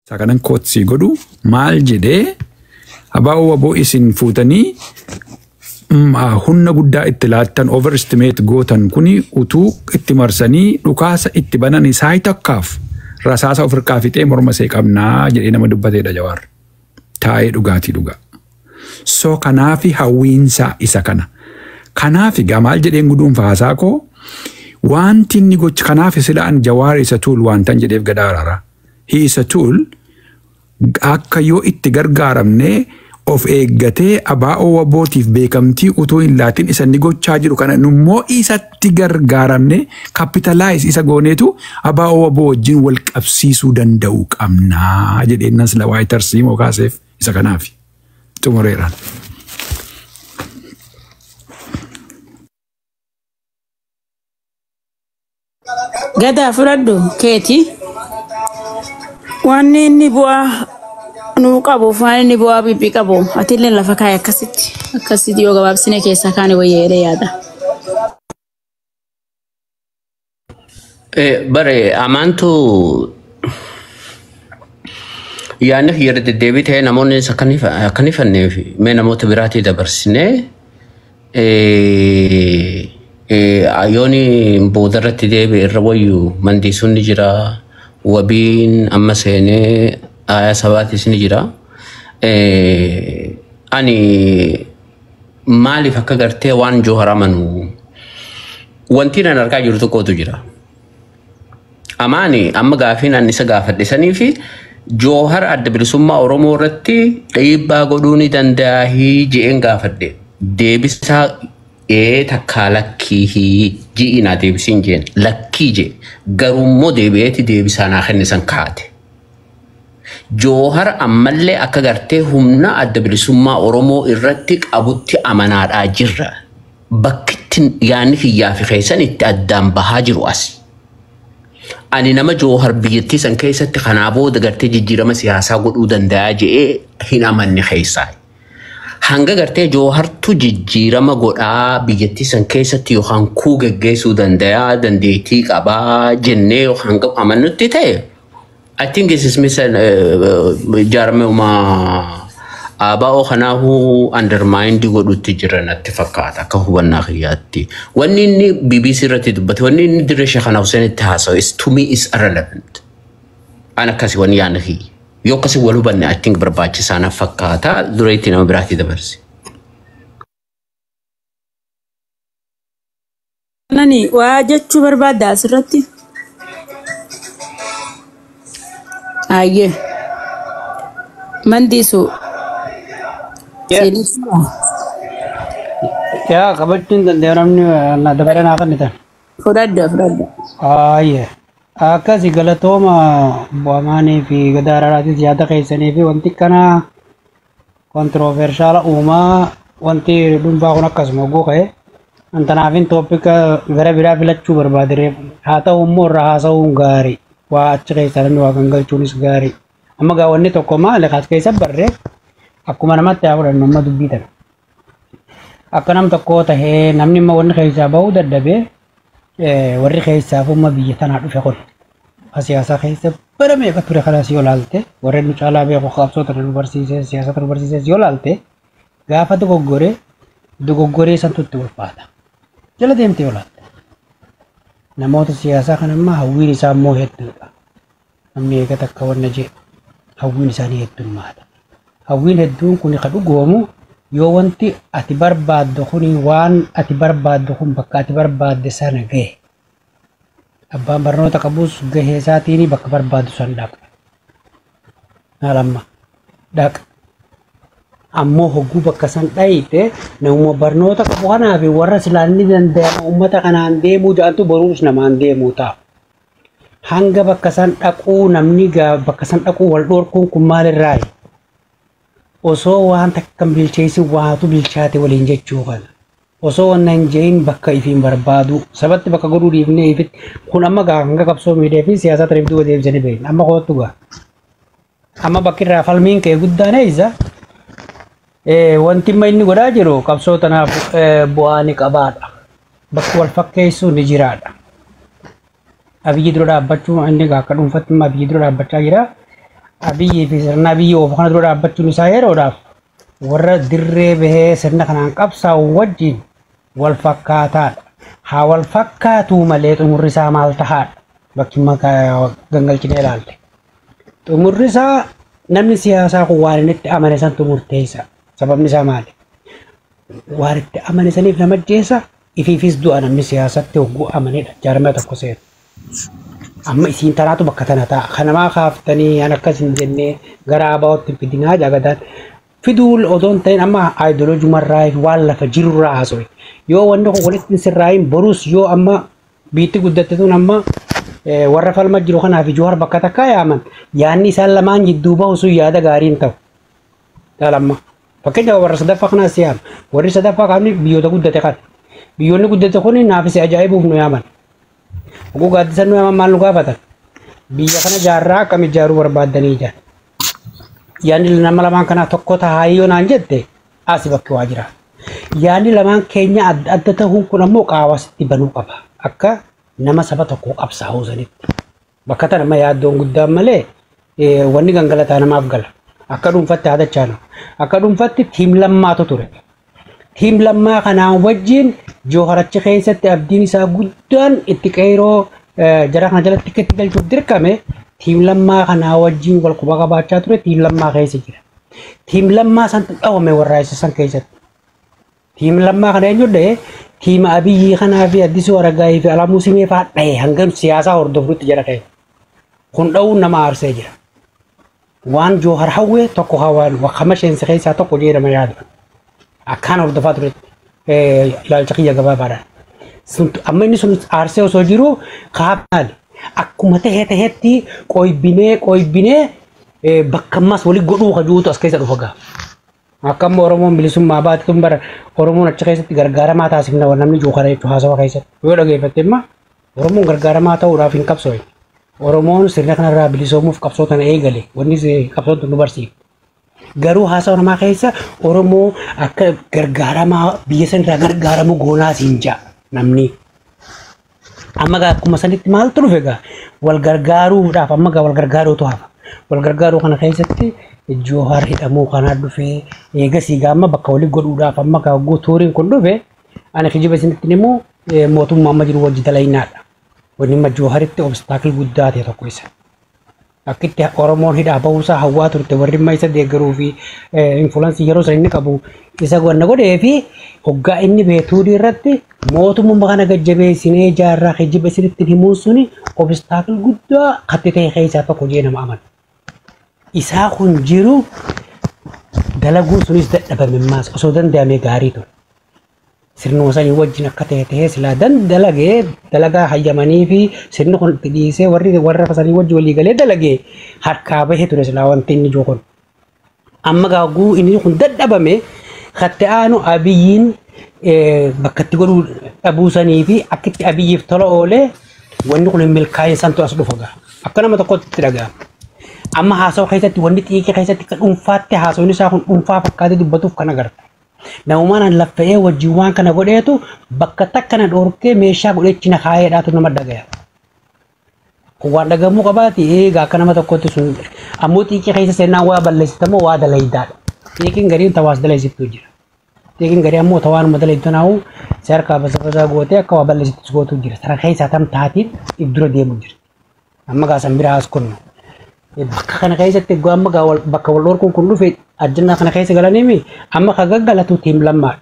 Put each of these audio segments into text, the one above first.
Isaa kanan kootsii godhu maal jedhee abaa'oo waboo isin fuutanii humna guddaa itti laattan overestimate gootan kuni utuu itti marsanii dhukaasa itti banan isaa takkaaf rasaasa ofirkaa fixee morma see qabnaa jedhee nama dubbateedha Jawaar. Taa'ee dhugaatii dhugaa. So kanaafi hawwiinsaa isa kana. Kanaafi gaa maal jedheen guduunfa haasaa koo wanti inni gocha kanaafi sila an Jawaar isa tool waantan jedheef gadaa araara. He is a tool akka yoo itti gargaaramnee of eeggatee abaa'oo wabootiif beekamtii utuu hin laatin isa inni gochaa jiru kana nummoo isatti gargaaramne capitalize isa gooneetu abaa'oo waboo wajjin wal qabsiisuu danda'u qabnaa jedheen nan sila waa'ee tarsiimoo kaaseef isa kanaafi xumureeraan. Gadaa fudhadhu keeti. Wanni inni bu'aa nuu qabuuf waan inni bu'aa bibbi qabu atillee lafa kaa'e akkasitti akkasitti yoo gabaabsine keessaa kaane wayya jedhee yaada. Bare amaantu yaadni yeroo deddeebii ta'ee namoonni akka hin ifanneef mee namoota biraatii dabarsinee yooni boodarratti deebi'e irra wayyu mandiisuun ni jira wabiin amma seenee aayaa sabaatis ni jira. Ani maaliif akka gartee waan Joohar amanu wanti nan argaa jiru tokkotu jira. Amaani amma gaafiin ani isa gaafadhe sanii fi Joohar adda bilisummaa Oromoo irratti dhiibbaa godhuu ni danda'aa je'een gaafadhe. Deebisaa ee takkaa lakkii ji'i naa deebisiin jeen lakkii jee garuummoo deebi'eeti deebisaa naa kenne san kaate. Joohar ammallee akka gartee humna adda bilisummaa Oromoo irratti qabutti amanaadhaa jirra. Bakkitti yaadni kiyyaa fi keessan itti addaan bahaa jiru as. Ani nama Joohar biyyattii san keessatti kanaa booda gartee jijjiirama siyaasaa godhuu danda'a je'ee hin amanne keessaa. Hanga gartee Joohartu jijjiirama godhaa biyyattii san keessatti yookaan kuu geggeessuu danda'a dandeettii qabaa jennee yookaan amannutti ta'e. I think this is misan jaarmeuma ABO kanaafuu undermined godhutti jira natti fakkaata akka hubannaa kiyyaatti. Wanni inni BBC irratti dubbate wanni inni dirree Sheekh Hussein itti haasa'u is to me is irrelevant. An akkasi wanni yaadni kiyya. Yoo akkasi wal hubanne I think barbaachisaa na fakkaata dura itti nama biraatti dabarsi. Nani waa jechuu barbaadda asirratti? Ayyee. Mandiisu. Seenessu. Yaa qabachuun danda'u namni na dabaree naa kennitan. Fudhadha fudhadha. Ayyee. Akkasi galatooma bu'amaanii fi gadaa araaraatis yaada keessanii fi wanti kana controversial uumaa wanti dhuunfaa kun akkasuma oguu ka'e. Antanaafin topic gara biraa filachuu barbaade haa ta'u immoo irra haasa'uun gaarii. Waa achi keessaa namni waa gangalchuunis gaarii. Amma gaa wanni tokko maali as keessa barree akkuma namatti haa fudhannu amma dubbii tana. Akka nam tokkoo tahee namni immoo wanni keessaa bahuu dadhabee warri keessaaf umma biyya tanaa dhufe kun siyaasaa keessa bara meeqa ture kanas yoo laalte warreen nu caalaa beeku qabsoota nu barsiisee siyaasota nu barsiisee yoo laalte gaafa dogoggoree dogoggoree santu itti ulfaata. Jala deemtee yoo laalte. Namoota siyaasaa kan ammaa hawwiin isaa immoo hedduudha. Namni eega takka wanna jee hawwiin isaanii heddummaata. Hawwiin hedduun kun kan dhugoomu yoo wanti ati barbaaddu kun waan ati barbaaddu kun bakka ati barbaadde sana gahe. Abbaan barnoota qabus gahee isaatiin bakka barbaaddu san dhaqa. Maal dhaqa. Ammoo hogguu bakka san dhayite namuma barnoota qabu kanaa fi warra silaan ni danda'ama uummata kanaan deemuu ja'antu boruus namaan deemuu ta'a. Hanga bakka san dhaquu namni bakka san dhaquu wal dhorkuun kun maalirraayi? Osoo waan takka hin bilcheessin waatu bilchaate waliin jechuu kana. Osoo wanna hin jehin bakka ifiin barbaadu sabatti bakka godhuu dhiifnee ifitti kun amma gaa hanga qabsoo miidhee fi siyaasa tariif duuba deebisanii beekna. Amma kootu gaa. Amma bakki irraa falmiin ka'e guddaan eessa? Wanti amma inni godhaa jiru qabsoo tanaaf bu'aa ni qabaadha. Bakki wal fakkeessuu ni jiraadha. Abiyyi dura dhaabbachuu inni akka dhuunfatti amma Abiyyi dura dhaabbachaa jira. Abiyyii fi sirna Abiyyii oofu kana dura dhaabbachuun isaa yeroodhaaf warra dirree bahee sirna kanaan qabsaa'u wajjin wal fakkaataadha. Haa wal fakkaatuu malee xumurri isaa maal tahaadha? Bakki gangalchinee ilaalle. Xumurri isaa namni siyaasaa kun waan inni itti amane santu murteessa. Sababni isaa maali? Waan itti amane saniif nama ajjeesa, ifiifis du'a namni siyaasatti hogguu amanedha. Jaarmaya tokko seenu. Amma isiin tanaatu bakka tana ta'a. Kanamaa kaaftanii an akkas hin jennee gara ABO'tti fidinaa jaagataan. Fiduu otoo hin ta'in amma aayidoloojumarraa waan lafa jirurraa haasa'e. Yoo wanni kun walitti hin sirraayin borus yoo amma biitti guddatte tun amma warra falma jiru kanaaf Jowaar bakka takkaa yaaman yaanni isaan lamaan jidduu bahu sun yaada gaarii hin ta'u. Lamma. Fakkeenyaaf warra sadaffaa kanaas yaama. Warri sadaffaa qaamni biyyoota guddate kana. Biyyoonni guddate kun naafis ajaa'ibuuf nu yaaman. Oguu gaaddisan nu yaaman maal nu gaafatan? Biyya kana jaarraa akkam ijaaruu barbaaddanii ijaan. Yaanni nama lamaan kanaa tokko tahaa yoo naan jette asi bakki waa jira. Yaanni lamaan keenya adda adda ta'uun kun ammoo qaawwasitti banuu qaba. Akka nama saba tokko qabsaa'uu sanitti. Bakka tana amma yaaddoon guddaan malee wanni gangalataa namaaf gala. Akka dhuunfatti haadachaa Akka dhuunfatti tiim lammaatu ture. Tiim lammaa kanaan wajjin Jooharachi keessatti abdiin isaa guddaan itti qeeroo jara kana jalatti itti galchuuf dirqame tiim lammaa kanaa wajjin wal quba qabaachaa ture tiim lammaa keessa jira. Tiim lammaa santu dhawame warraa isa san keessatti. Tiim lammaa kana eenyu dha'e tiima Abiyyii kanaa fi Addisuu Aragaayii fi Alamuu Simee fa'aa dha'e hangam siyaasaa hordofnutti jara ka'e. Kun dha'uun nama aarsee jira. Waan Joohar hawwee tokko hawaan wakama sheensi keessaa tokko jedhama yaadu. Akkaan hordofaa turetti ilaalcha kiyya gabaabaadhaan. Amma inni sun aarsee osoo jiru kaafnaali. Akkuma tahee taheetti qoybinee bakka ammas wali godhuu kajuutu as keessa dhufa gaa. Akka amma Oromoon bilisummaa baate tun bara Oromoon achi keessatti gargaaramaa taasifna namni Joohara jechuun haasawa keessatti. Yoo dhageeffatte imma Oromoon gargaaramaa ta'uudhaaf hin qabsoo'e. Oromoon sirna kanarraa bilisoomuuf qabsoo tana eegale wanni qabsoon tun nu barsiifte. Garuu haasawa namaa keessa Oromoo akka gargaaramaa biyya sanarraa gargaaramu goonaas hin ja'a namni. Amma gaa akkuma sanitti maaltu dhufe gaa wal gargaaruudhaaf amma gaa wal gargaaruutu hafa. Wal gargaaruu kana keessatti Joohar hidhamuu kanaa dhufe eegasii gaa amma bakka walii godhuudhaaf amma gaa tuuriin kun dhufe ani kijiba isinitti immoo mootummaa amma jiru wajji dalaynaadha. Wanni amma Jooharitti obstaakil guddaa ta'e tokko isa. Akkitti Oromoon hidhaa bahuusaa hawwaa turte warri amma isa deeggaruu fi influensii yeroo san inni qabu isa wanna godhee fi hoggaa inni beetuudii irratti mootummaa kana gajjabeessinee jaarraa kijiba isinitti himuun suni obstaakil guddaa katti ta'e keessaa tokko jee nama amana. Isaa kun jiru dalaguun sunis dadhabame maas osoo danda'ame gaarii ture. Sirnuma sanii wajjin akka ta'e ta'ee silaa dalagee dalagaa hayyamanii fi sirni kun itti dhiisee warri warra sanii wajjin walii galee dalagee harkaa bahee ture silaa wanti inni jiru kun. Amma gaaguu inni kun dadhabame katti aanu Abiyyiin bakka itti godhuu dhabuu sanii fi akkitti Abiyyiif tola oolee wanni kun hin milkaa'in santu as dhufa gaa. Akka nama tokkotti itti dhaga'ama. Amma haasawa keessatti wanni xiiqii keessatti akka dhuunfaatti haasawni isaa kun dhuunfaa fakkaatee dubbatuuf kan agarta. Namumaan laffa'ee wajjin waan kana godheetu bakka takka na dhorkee meeshaa godhechi na kaayeedhaatu nama dhagaya. Kun waan dhagamuu qabaati eegaa akka nama tokkotti sun ammoo xiiqii keessa seenaan waa balleessitamoo waa dalaydaadha. Xiiqiin gariin tawaas dalaysittuu jira. Xiiqiin garii ammoo tawaanuma dalaytu naa'u si harkaa basa gootee akka waa balleessittus gootu jira. Sana keessaa tam taatiin if dura deemu jira. Amma gaasan biraa as kunnu. Bakka kana keessatti amma bakka wal dhorkuun kun dhufe ajjannaa kana keessa galaniimi amma ka gaggalatu tiim lammaadha.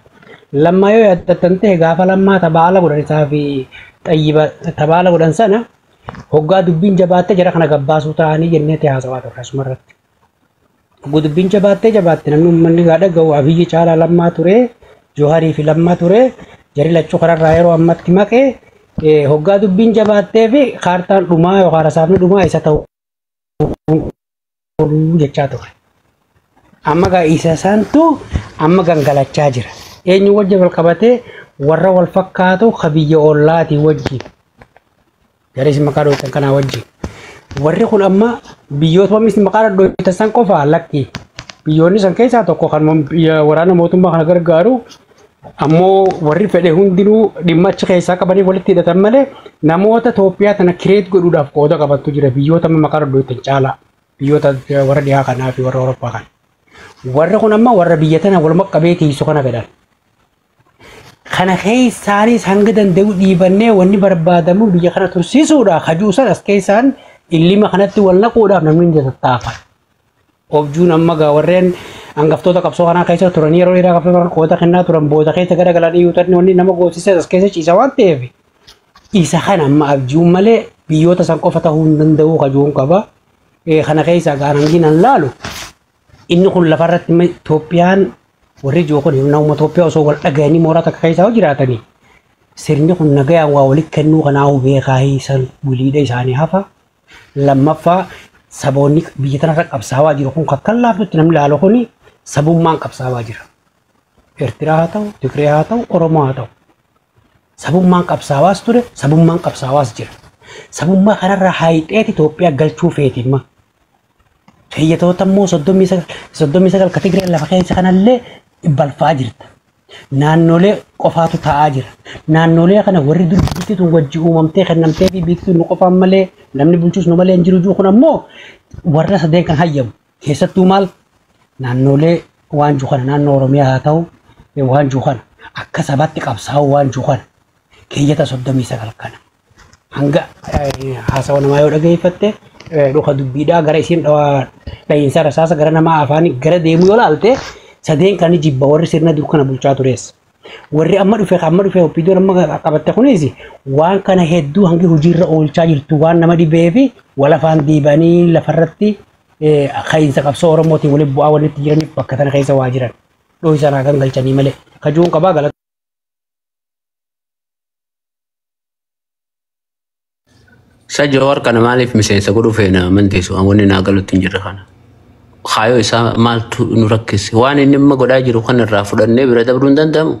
Lammaa yoo yaaddattan ta'e gaafa lammaa tabaala godhan isaa fi xayyiba tabaala godhan sana hoggaa dubbiin jabaattee jara kana gabbaasuu ta'anii jennee ta'e haasawaa turre asuma irratti. Hogguu dubbiin jabaattee jabaatte namni uummanni gaa dhaga'u Abiyyi caalaa lammaa ture Jooharii fi lammaa ture jari lachuu kanarraa yeroo ammatti maqee hoggaa dubbiin jabaattee fi kaartaan dhumaa yookaan rasaafni dhumaa isa ta'u jechaa ture. Amma gaa isa santu amma gangalachaa jira. Eenyu wajjin wal qabatee warra wal fakkaatu ka biyya ollaatii wajjin. Jarri isin maqaa dhooftan kanaa wajjin. Warri kun amma biyyoota isin maqaa dhooftan san qofaa lakki. Biyyoonni san keessaa tokko kan waraana mootummaa kana gargaaru ammoo warri fedhe hundinuu dhimma achi keessaa qabanii walitti hidhatan malee namoota Itoophiyaa tana kireet godhuudhaaf qooda qabantu jira biyyoota amma maqaa dhooftan caalaa. Biyyoota warra dhiyaa kanaa fi warra Awurooppaa kana. Warri kun amma warra biyya tana waluma qabee tiisu kana fedhan. Kana keessaanis hanga danda'u dhiibannee wanni barbaadamu biyya kana tursiisuudha. Hajuu san as keessaan illima kanatti wal naquudhaaf namni hin tattaafa. Objuun amma gaa warreen hangaftoota qabsoo kanaa keessa turanii yeroo dheeraa qabsoo kana qooda kennaa turan booda keessa gara galanii yuutanni wanni nama goosisee as keessa ciisa waan ta'eef isa kana amma abjuun malee biyyoota san qofa ta'uu hin danda'u hajuun qaba. Kana keessa gaan hangi nan laalu inni kun lafarratti Itoophiyaan warri jiru kun nama Itoophiyaa osoo wal dhagayanii mooraa takka keessa hoo jiraatanii sirni kun nagayaan waa walitti kennuu kanaafuu beekaa san wiliidha isaanii hafa. Lammaffaa saboonni biyya tanarra qabsaawaa jiru kun kakkan laaftutti namni laalu kun sabummaan qabsaawaa jira. Eertiraa haa ta'u, Tigree haa ta'u, Oromoo haa ta'u. Sabummaan qabsaawaas ture, sabummaan qabsaawaas jira. Sabummaa kanarraa haayixeeti Itoophiyaa galchuu feeti imma. Keeyyatoota immoo 39 ka Tigree lafa keessa kanallee balfaa jirta. Naannolee qofaatu taa'aa jira. Naannolee kana warri dur biyyi tun wajji uumamtee kennamtee fi biyyi tun nu qofaan malee namni bulchus nu malee hin jiru jiru kun ammoo warra sadeen kan hayyamu. Keessattuu maal naannolee waan jiru kana naannoo Oromiyaa haa ta'u waan jiru kana akka sabaatti qabsaa'u waan jiru kana keeyyata 39 kana. Hanga haasawa namaa yoo dhageeffatte dhuka dubbiidhaa gara isiin dhahiinsa rasaasa gara namaa afaanii gara deemu yoo laalte sadeen kan jibba warri sirna dur kana bulchaa tures. Warri amma dhufe oppiidoon amma qabatte kunis waan kana hedduu hangi hojiirra oolchaa jirtu waan nama dhibee fi wal afaan diibanii lafarratti ka'iinsa qabsoo Oromootiin waliin bu'aa walitti jiraniif bakka tana keessa waa jiran. Dhoo isaan haa gangalchanii malee. Kajuun qabaa galata. Isa Jawaar kana maaliif miseensa godhuu feena amanteessu wanni naa galutti hin jirre kana. Kaayoo isaa maaltu nu rakkise waan inni amma godhaa jiru kana irraa fudhannee bira dabruu hin danda'amu.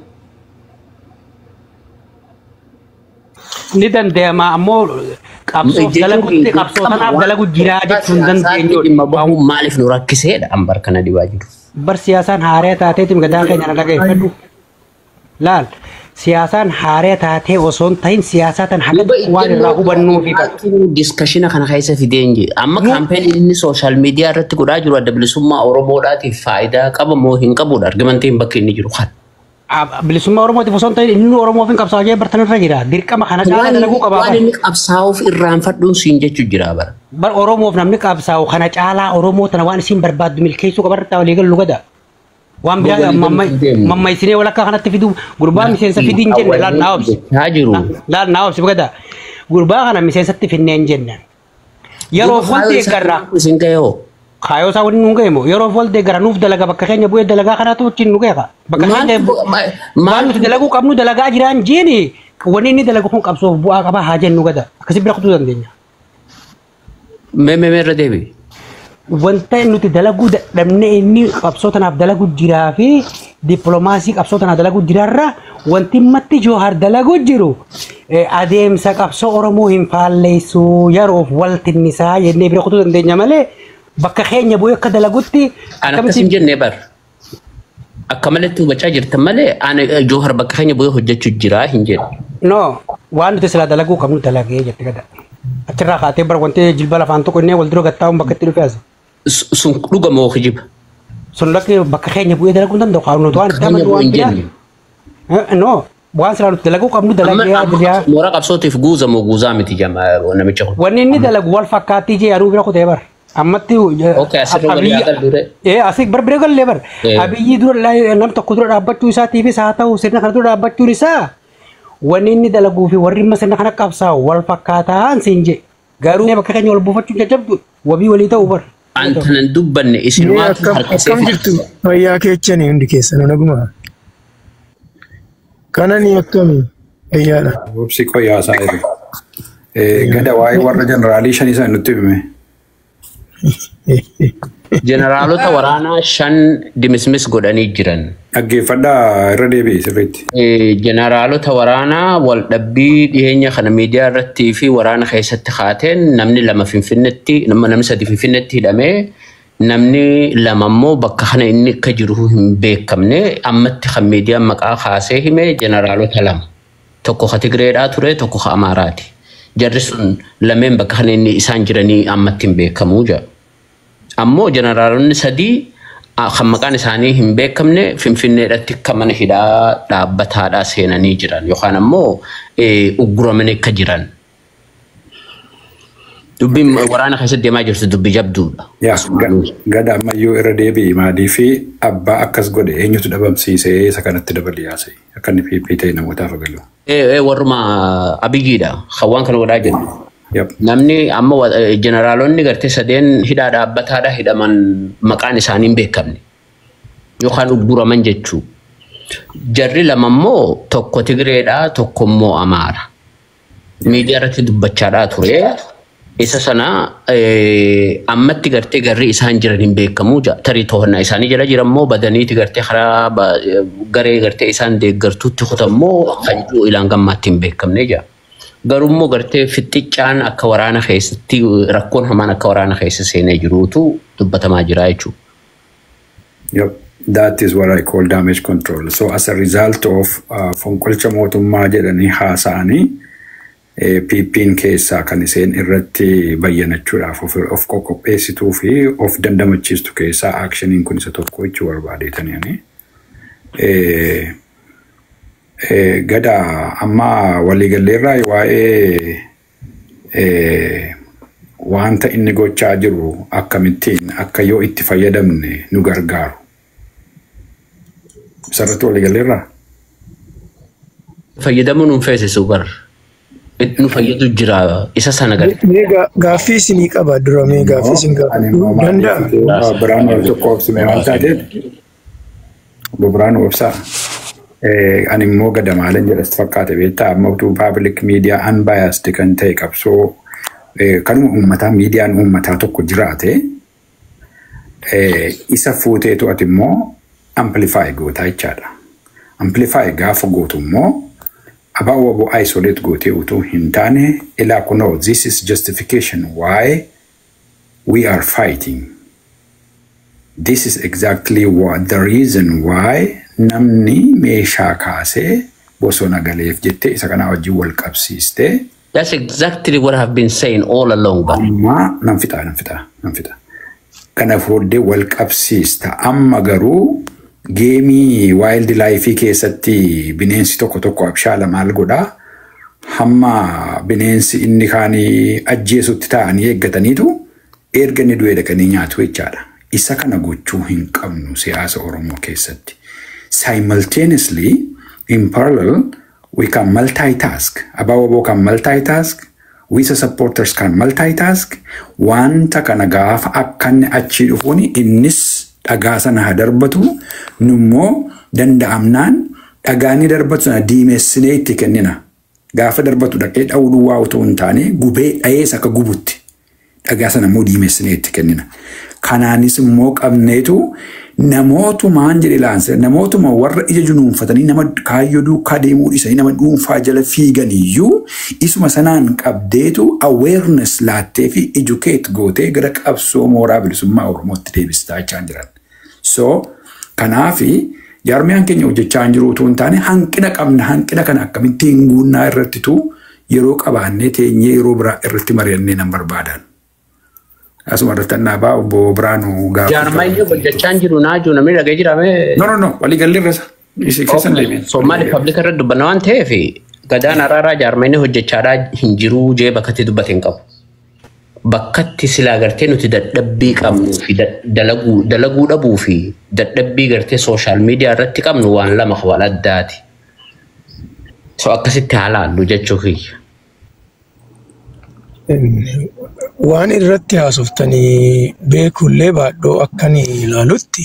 Ni danda'ama ammoo qabsoof dalagutti qabsoo tanaaf dalagu jiraa jechuu hin dandeenyu. Dhimma bahuun maaliif nu rakkiseedha ambar kana dhibaa jiru. Bar siyaasaan haaree taateetiin gadaa keenya na dhageeffadhu. Laal siyaasaan haaree taatee osoo hin ta'in siyaasaa tan haga waan irraa hubannuu fi Diskashina kana keessa fideen jee amma kaampeenii inni sooshaal miidiyaa irratti godhaa jiru adda bilisummaa Oromoodhaatiif faayidaa qaba moo hin qabudha argamantiin bakki inni jiru kana. Bilisummaa Oromootiif osoo hin ta'in inni Oromoof hin qabsaa'u jee bartan irra jira. Dirqama kana caalaa dalaguu qabaa. Waan inni qabsaa'uuf irraanfadhuun siin jechuu jira bara. Bar Oromoof namni qabsaa'u kana caalaa Oromoo tana waan isin barbaaddu milkeessuu qabarratti walii galu gada. Waan biraa mammaysinee walakkaa kanatti fiduu gurbaa miseensa fidiin jenne laal naa obsi. Laal naa obsi gada. Gurbaa kana miseensatti finnee hin jenne. Yeroo wal deeggarraa. Isin gahee hoo? Kaayoo isaa waliin nu gahee moo yeroo wal deeggara nuuf dalaga bakka keenya bu'ee dalagaa kanaatu wajjin nu gaheeqa. Bakka keenya waan nuti dalaguu qabnu dalagaa jiraan jeeni wanni inni dalagu kun qabsoof bu'aa qabaa haa jennu gada. Akkasii bira kutuu dandeenya. Mee mee irra deebi. Wanta nuti dalaguu dadhabne inni qabsoo tanaaf dalagu jiraa fi dippiloomaasii qabsoo tanaaf dalagu jiraarra wanti matti Joohar dalagu jiru adeemsa qabsoo Oromoo hin faalleessu yeroof wal tinnisaa jennee bira kutuu dandeenya malee bakka keenya bu'ee akka dalagutti. Ani akkas hin jenne bar. Akka malatti hubachaa jirtan malee ani Joohar bakka keenya bu'ee hojjechuu jiraa hin jedhu. No waan nuti silaa dalaguu qabnu dalagee jette gada. Achirraa kaatee bar wanti jilba lafaan tokko inni wal dura gattaa'uun bakka itti dhufe as. Sun dhuga moo kijiba? Sun lakki bakka keenya bu'ee dalaguu hin danda'u. Qaamni nuti waan itti amanu waan biraa. No waan silaa nuti dalaguu qabnu dalagee adiliyaa. Mooraa qabsootiif guuza moo guuzaa miti namicha kun? Wanni inni dalagu wal fakkaattii jee aduu bira kutee bar. Ammatti asii bar bira gallee bar. Abiyyi dura nam tokko dura dhaabbachuu isaatiifis haa ta'u sirna kana dura dhaabbachuun isaa wanni inni dalaguu fi warri imma sirna kana qabsaa'u wal fakkaataan siin jee. Garuu bakka keenya wal buufachuun jajjabdu wabii walii ta'uu bar. Antanan dubbanne isin waatu harkisee akkam jirtu fayyaa keechanii hundi keessan naguma. Kanani akkami fayyaadha. Obsi qoyyaa isaa jiru. Gada waa'ee warra jeneraalii shanii sana nutti hime. Jeneraalota waraanaa shan dimismis godhanii jiran. Dhaggeeffadhaa irra deebi'i sirriitti. Jeneraalota waraanaa wal dhabbii dhiyeenya kana miidiyaa irratti fi waraana keessatti kaateen namni lama Finfinneetti namni sadi Finfinneetti hidhamee namni lama immoo bakka kana inni akka jiru hin beekamne ammatti kan miidiyaan maqaa kaasee hime jeneraalota lama. Tokko ka Tigreedhaa ture tokko ka Amaaraati. Jarri sun lameen bakka kana inni isaan jiranii ammatti hin beekamuu jedha. Ammoo jeneraalonni sadii kan maqaan isaanii hin beekamne Finfinneedhatti akka mana hidhaa dhaabbataadhaa seenanii jiran yookaan ammoo ugguramanii akka jiran. Dubbiin waraana keessatti deemaa jirtu dubbii jabduudha. Yaa gada ammayyuu irra deebi'i maadii fi abbaa akkas godhe eenyutu dhabamsiisee isa kanatti dabali yaase akka inni PP ta'e namootaaf agalu. Warruma Abiyyiidha kan waan kana godhaa jiru. Yep. Namni amma jeneraalonni gartee sadeen hidhaa dhaabbataadha hidhaman maqaan isaanii hin beekamne yookaan ugguraman jechuu. Jarri lama immoo tokko Tigreedha tokko immoo Amaara. Miidiyaa irratti dubbachaadhaa ture. Isa sana ammatti gartee garri isaan jiran hin beekamu. Tarii to'annaa isaanii jala jiran immoo badaniiti gartee karaa garee gartee isaan deeggartuutti kutammoo kan jiru ilaan gammaatti hin beekamne jira. Garuu immoo gartee fixxiccaan akka waraana keessatti rakkoon hamaan akka waraana keessa seenee jiruutu dubbatamaa jira jechuudha. Yep. That is what I call damage control. So as a result of fonqolcha mootummaa jedhanii haasa'anii PP'n keessaa kan isheen irratti bayyanachuudhaaf of qoqopheessituu fi of dandamachiistu keessaa actioniin kun isa tokko jechuu barbaadeetanii ani. Gada amma waliigalleerraa waa'ee wanta inni gochaa jiru akkamittiin akka yoo itti fayyadamne nu gargaaru. Isarratti waliigalleerraa? Fayyadamuun nu feesisu bar. Nu fayyadu jira isa sana gadi. Mee gaaffii isinii qaba dura, mee gaaffii isin gaafachuu danda'a? Biraan wal tokko obsime waan taateef obbo Biraan obsaa. Ani immoo gada maalan jedhas fakkaate beektaa, amma utuu public media unbiased kan ta'e qabsoo kanuma uummataa miidiyaan uummataa tokko jiraate isa fuuteetu ati immoo amplify gootaa jechaadha. Amplify gaafa gootu immoo abaa waboo isolate gootee utuu hin taane, ilaa kunoo, this is justification why we are fighting. This is exactly what the reason why namni meeshaa kaasee bosona galeef jettee isa kanaa wajjin wal qabsiistee. That's exactly what I've been saying all along. But Amma nan fixa, nan fixa, nan fixa. Kana booddee wal qabsiista. Amma garuu game wild life keessatti bineensi tokko tokko abshaala maal godhaa? Hamma bineensi inni kaanii ajjeesutti taa'anii eeggataniitu erga inni du'ee dhaqanii nyaatu jechaadha. Isa kana gochuu hin qabnu siyaasa Oromoo keessatti. Simultaneously, in parallel, we can multitask. Abaa can multitask. We as supporters can multitask. Wanta kana gaafa akkanni achii dhufuun innis dhagaa sana haa darbatu, nummoo danda'amnaan dhagaa inni darbatu sana diimessinee itti kennina. Gaafa darbatu dhaqee dha'uu duwwaa utuu hin taane gubee dha'ees akka gubutti dhagaa sana immoo diimessinee itti kennina. Kanaanis immoo qabneetu namootumaan jedhe laanse namootuma warra ija junuunfatanii nama kaayyoo duukaa deemuu dhiisanii nama dhuunfaa jala fiigan iyyuu isuma sanaan qabdeetu awareness laattee fi educate gootee gara qabsoo mooraa bilisummaa Oromootti deebistaa jechaa jiran. So kanaafi jaarmiyaan keenya hojjechaa hin jiru utuu hin taane hanqina qabna, hanqina kana akkamittiin guunnaa irrattitu yeroo qabaannee teenyee yeroo biraa irratti mari'annee nan barbaadan. Asuma irratti annaabaa obbo Biraanuu gaafa. Jaarmayyuu hojjechaa hin jiru naa jiru namni dhagee jira mee. No, no, no, waliigalli irra isa. Isi keessan deemeen. So maali public irratti dubbanna waan ta'eef gadaan araaraa jaarmayni hojjechaadhaa hin jiruu jee bakkatti dubbate hin qabu. Bakkatti silaa gartee nuti dadhabbii qabnuu fi dalaguu dhabuu fi dadhabbii gartee social media irratti qabnu waan lama waan addaati. So akkasitti haa laallu jechuu kiyya. Waan irratti haasoftanii beekullee baadhoo akkan ilaalutti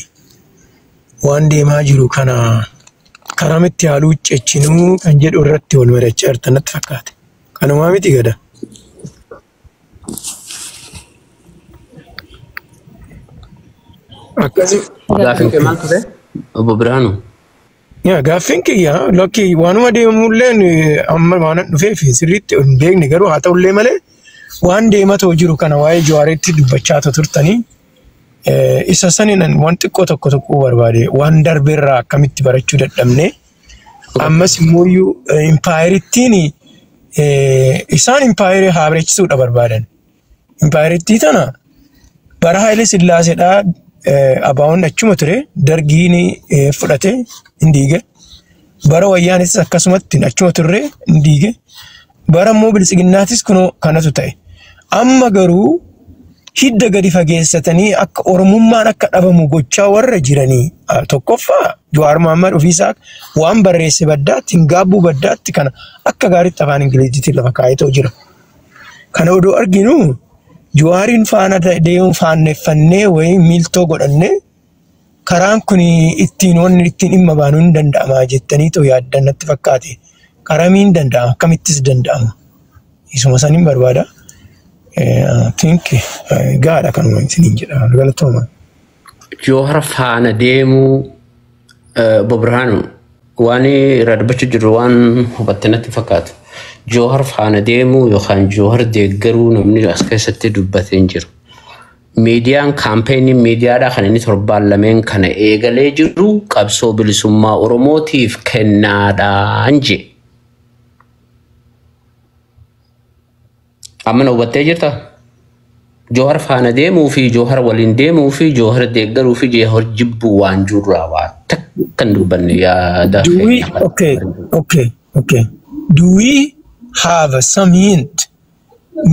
waan deemaa jiru kana karamitti haaluu cechinuu kan jedhu irratti wal mari'achaa jirtan natti fakkaate. Kanumaa miti gada. Akkasi. Gaaffiin kee maal ture? Obbo Biraanuu. Yaa, gaaffiin kiyya lakki waanuma deemulleen amma waan dhufeef sirriitti hin beekne, garuu haa ta'ullee malee waan deematoo jiru kana waa'ee Jawaaritti dubbachaa turtanii isa saniin waan xiqqoo tokko tokko barbaade, waan darbeerraa akkamitti barachuu dadhabne, ammas immoo impaayerittiin isaan impaayerii haa bareechisuudha barbaadan. Impaayerittii tana Bara Haayile Sillaaseedhaa ABO'n achuma ture, dargiin fudhate hin diige. Bara Wayyaanis akkasumatti achuma turre, hin diige. Bara immoo Biltsiginnaatis kunoo kanatu ta'e. Amma garuu hidda gadi fageessatanii akka Oromummaan akka dhabamu gochaa warra jiranii, tokkoffaa Jawaar Mohammad ofiisaa waan barreesse baddaatti hin gaabbuu, baddaatti kana akka gaariitti afaan Ingiliziitiin lafa kaa'eetoo jira. Kana odoo arginu Jawaariin faana deemuun faanneffannee wayii miiltoo godhannee karaan kun ittiin wanni ittiin dhimma baanu hin danda'ama jettanii too yaaddan natti fakkaate. Karamiin danda'ama? Akkamittis danda'ama? Isuma saniin barbaada. Think gaadha kanuma isiniin jedha, galatooma. Jawar faana deemuu, Obbo Birhaanu, waan irraa dubbachuu jirru waan hubatte natti fakkaatu. Jawar faana deemuu yookaan Jawar deeggaruu namni as keessatti dubbatee hin jiru. Miidiyaan kaampeenii miidiyaadhaa kan inni torbaan lameen kana eegalee jiru qabsoo bilisummaa Oromootiif kennaadhaan jee. Amma na hubattee jirtaa? Jawar faana deemuu fi Jawar waliin deemuu fi Jawar deeggaruu fi Jawar jibbuu waan jirraa waa takka hin dubbanne yaada Do we keenya. Okay. Do we have some hint?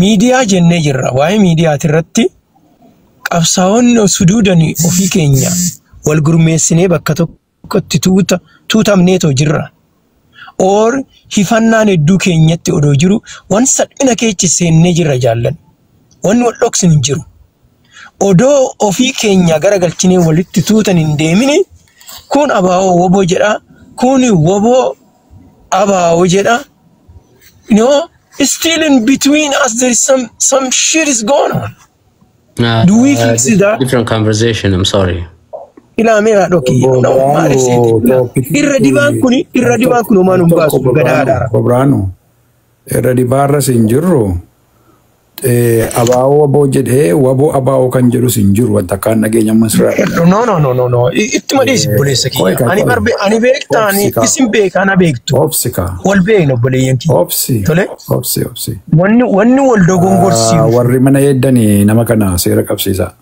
Miidiyaa jennee jirra. Waa'ee miidiyaati irratti qabsaa'onni suduudan ofii keenya wal gurmeessinee bakka tokkotti tuuta tuutamneetoo jirra. Or hifannaan hedduu keenyatti odoo jiru waan salphina keessa seennee jirra jaallan. Wanni wal dhoksin hin jiru. Odoo ofii keenya garagalchinee walitti tuutan hin deemini, kun ABO WBO jedha, kun WBO ABO jedha. Still in between us there is some shit is going on. Do we fix that? Different conversation, I'm sorry. Ilaamee haadhoo kiyya. Obbo No, maaliif Birhaanuu, seeti? Topic Irra dibaan kuni, irra dibaan kun homaa nun baasu gadaadha. Obbo Birhaanuu, irra dibaarras hin jirru. ABO WBO jedhee WBO ABO kan jedhus hin jiru, wanta akkaan dhageenya amma sirraa. No, no, no, no, no. Ittuma dhiisi, obboleessa Qo'i kiyya. kaa, Ani qo'i. barbe ani beektaa ani Obsi kaa. isin beeka, ana beektu. Obsi kaa. Wal beekna, obboleeyyan kiyya. Obsi. Tole. Obsi, obsi. Wanni wal dogongorsiisu Warri mana eeddanii nama kana seera qabsiisa.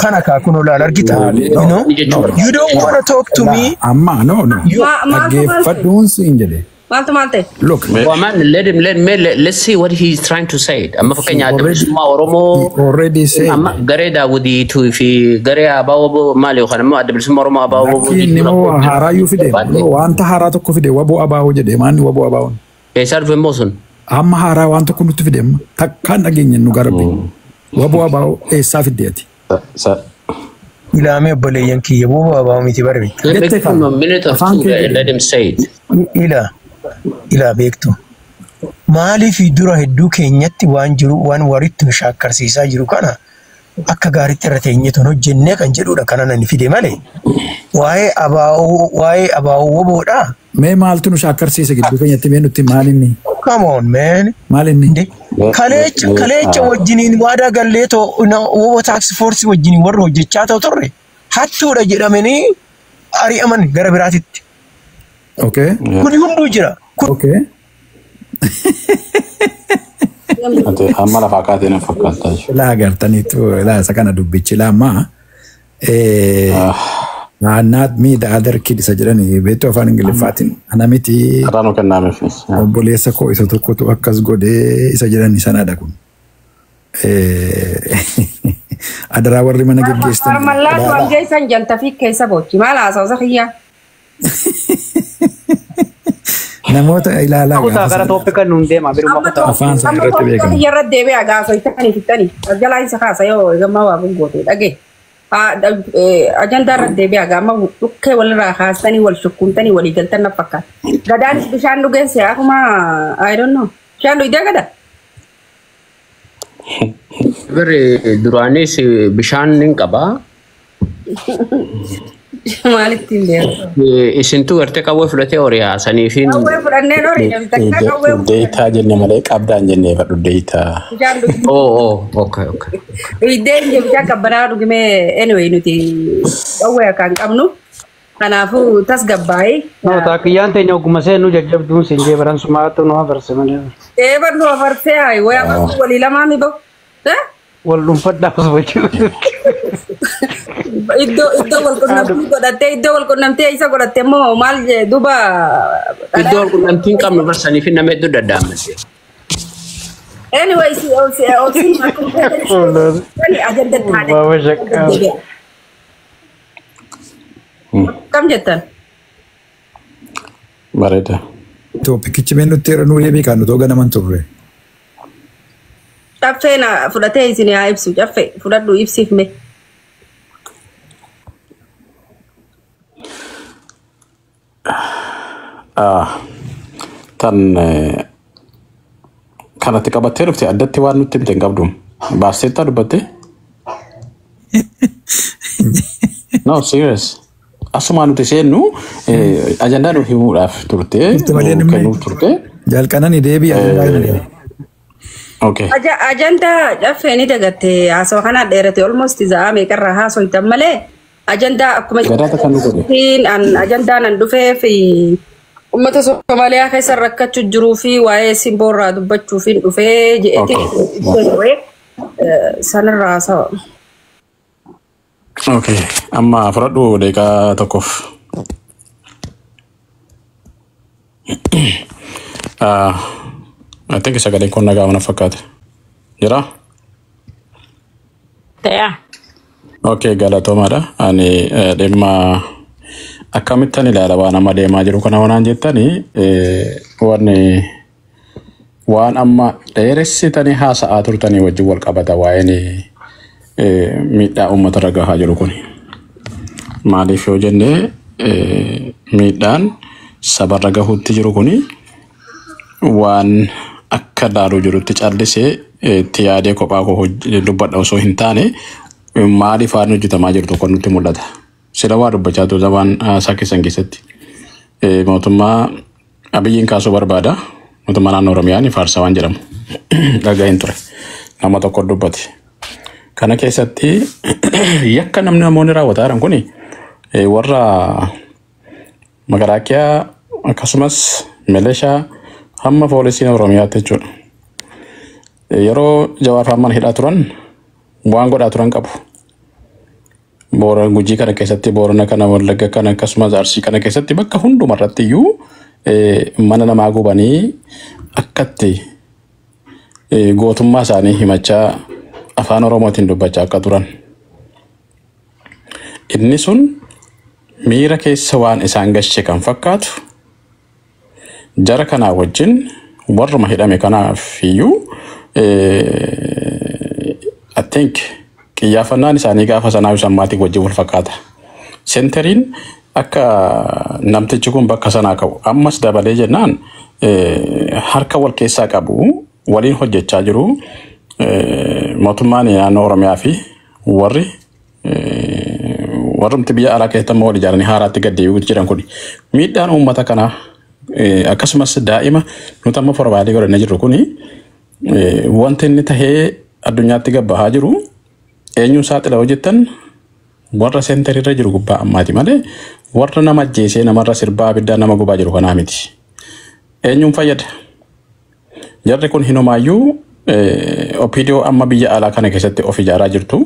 Kana kaa kun olaal argita. Laali, You know? Ni jechuudha. You don't wanna talk to me. Amma no, no. You, Maaltu maal ta'e? Dhaggeeffadhuun siin jedhe. Maaltu maal ta'e? Look. Well, man, let him, let me, let, let's see what he's trying to say. Amma fakkeenya Adda Bilisummaa He Oromoo already said. amma garee Daawudiituu fi garee ABO WBO maali yookaan immoo Adda Bilisummaa Oromoo ABO WBO Lakki inni immoo haaraayyuu fide. Wanta haaraa tokko fide, WBO ABO jedhe, maanni WBO ABO'n. Eessaa dhufe immoo sun? Amma haaraa waan tokko nutti fide, amma takkaan dhageenya nu garbe. WBO ABO eessaa fidde ati? Ilaamee, obboleeyyan kiyya, bu'aa ABO miti barbe. Let me Jette give him a minute or Afaan two. kee Let him say it. Ila ila beektu. Maaliif dura hedduu keenyatti waan jiru waan waritti nu shaakkarsiisaa jiru kana akka gaariitti irra teenyetu hojjennee kan jedhudha kana nani fide malee. Waa'ee ABO, waa'ee ABO WBOdha. Mee maaltu nu shaakkarsiise gidduu keenyatti? Mee nutti, maal inni? Come on, man. Maal inni? Inde kaleecha wajjiniin waadaa galleetoo WBO task force wajjiniin warra hojjechaa ta'u turre hattuudha jedhamanii ari'aman gara biraatitti. Kuni hunduu jira. Kun Ati amma lafaa kaatee na fakkaata jechuudha. Laa agartaniitu laa isa kana dubbichi laa "Not me, the other kid" isa jedhani beektu afaan Ingiliffaatiin. Ana miti, Karaa nu kennameef. obboleessa koo isa tokkotu akkas godhee isa jedhani sanadha kun. Adaraa warri mana geggeessitan. Farmallaatu hangeessan janta fi keessa bochi. Maal haasawsa kiyyaa? Namoota ilaalaa Kutaa gaafa gara sana. Topic nuun deema biruma Amma kutaa. Afaan isaa amma irratti topic beekamu. kiyya irra deebi'a gaafa ittanii fixxanii. Jalaa isa kaasa yoo gammaa waa goote dhage. Ajandaa irra deebi'a gaama dhukkee walirraa kaastanii wal shukkumtanii walii galtan na fakkaata. Gadaanis bishaan dhugeesse akkuma, I don't know. Bishaan dhugdee gada? Birri duraanis bishaan nin qabaa. Maalitti hin beeku? Isintu gartee qawwee fudhatee horii haasanii fi Qawwee fudhanneen horii takka qawwee Deetaa jenne malee qabdaan jennee fadhu deetaa. bishaan dhugdee. Oh, okay. Dhugdee hin bishaan qabbanaa dhugmee, anyway, nuti qawwee akka hin qabnu. Kanaafuu tasgabbaa'ee. No, taakiyyaan teenya oguma seennu jajjabduun siin jee baran sumaatu nu hafarse malee. Eebar nu afarsee hayi wayi afarsuu walii lamaa mi bahu. Wal dhuunfadhaa osoo jiru. Iddoo wal qunnamtii godhattee, iddoo wal qunnamtee isa godhatte immoo maal duuba. Iddoo wal qunnamtii hin qabnu barsanii fi nama hedduu daddaamate. Anyway, si obsiin ajanda taane. Baaba shakkaa. Kam jettan? Bareeda. Topicichi mee nutti yeroo nuu deebii kan nuti ganaman turre. Caffee na fudhatee isin haa ibsu. Caffee fudhadhu, ibsiif mee. Tan kanatti qabattee dhufte addatti waan nutti himte hin qabdu. Baasteettaa dubbatte? No, serious. Asumaa nuti seennu ajandaa nu himuudhaaf turte, Turte malee nu namni- kennuuf turte. Jalqanani deebii ajandaa kana. Okay. Ajandaa caffee ni dagatte. Haasawaa kana dheerate, almost za'a meeqarraa haasoytan malee ajandaa akkuma Gadaata kan nu godhe. An ajandaan an dhufee fi uummata Somaaliyaa keessa rakkachuu jiruu fi waa'ee simboorraa dubbachuuf hin dhufee je'eeti ibsee ture. Sanirraa haasawa. Okay. Amma fudhadhu daqiiqaa tokkoof. I think sagaleen kun nagaa mana fakkaate. Jiraa? Ta'aa. Okay, galatoomaadha. Ani dhimma akkamittan ilaala waan amma deemaa jiru kana waan jettanii, wanni waan amma dheeressitanii haasa'aa turtanii wajjin wal qabata waa'een miidhaa uummata irra gahaa jiru kuni. Maaliif yoo jenne, miidhaan sabarra gahuutti jiru kuni waan akka laaluu jirutti callisee itti yaadee kophaa koo dubbadha osoo hin taane, maaliif waan hojjetamaa jiru tokko nutti mul'ata. Sila waa dubbachaa turte waan haasaa keessan keessatti. Mootummaa Abiyyiin kaasuu barbaada. Mootummaa naannoo Oromiyaa ni faarsa waan jedhamu dhaga'een ture. Nama tokko dubbate. Kana keessatti yakka namni namoonni raawwataa jiran kuni warra makalaakiyaa akkasumas milishaa hamma poolisiin Oromiyaatti jechuudha. Yeroo Jawaar Faamman hidhaa turan waan godhaa turan qabu. Boora Gujii kana keessatti, Boorana kana, Wallagga kana, akkasumas Arsii kana keessatti bakka hundumarratti iyyuu mana namaa gubanii akkatti gootummaa isaanii himachaa afaan Oromootiin dubbachaa akka turan. Inni sun miira keessa waan isaan gashe kan fakkaatu, jara kanaa wajjin warruma hidhame kanaaf iyyuu I think qiyyaafannaan isaanii gaafa sanaa isaan maatii wajjin wal fakkaata. Centeriin akka namtichi kun bakka sanaa ka'u ammas dabalee jennaan harka wal keessaa qabu, waliin hojjechaa jiru. Mootummaan naannoo Oromiyaa fi warri warrumti biyya alaa keessatti amma wal ijaaranii haaraatti gad deebi'uutti jiran kun miidhaan uummata kanaa akkasumas daa'ima nuti amma forward godhannee jirru kuni wanti inni tahee addunyaatti gabbahaa jiru eenyuun saaxila hojjettan warra centerirra jiru gubbaa ammaati malee warra nama ajjeesee namarra sirbaa abiddaa nama gubaa jiru kanaa miti. Eenyuun fayyada? Jarri kun hinumaayyuu OPDO amma biyya alaa kana keessatti of ijaaraa jirtu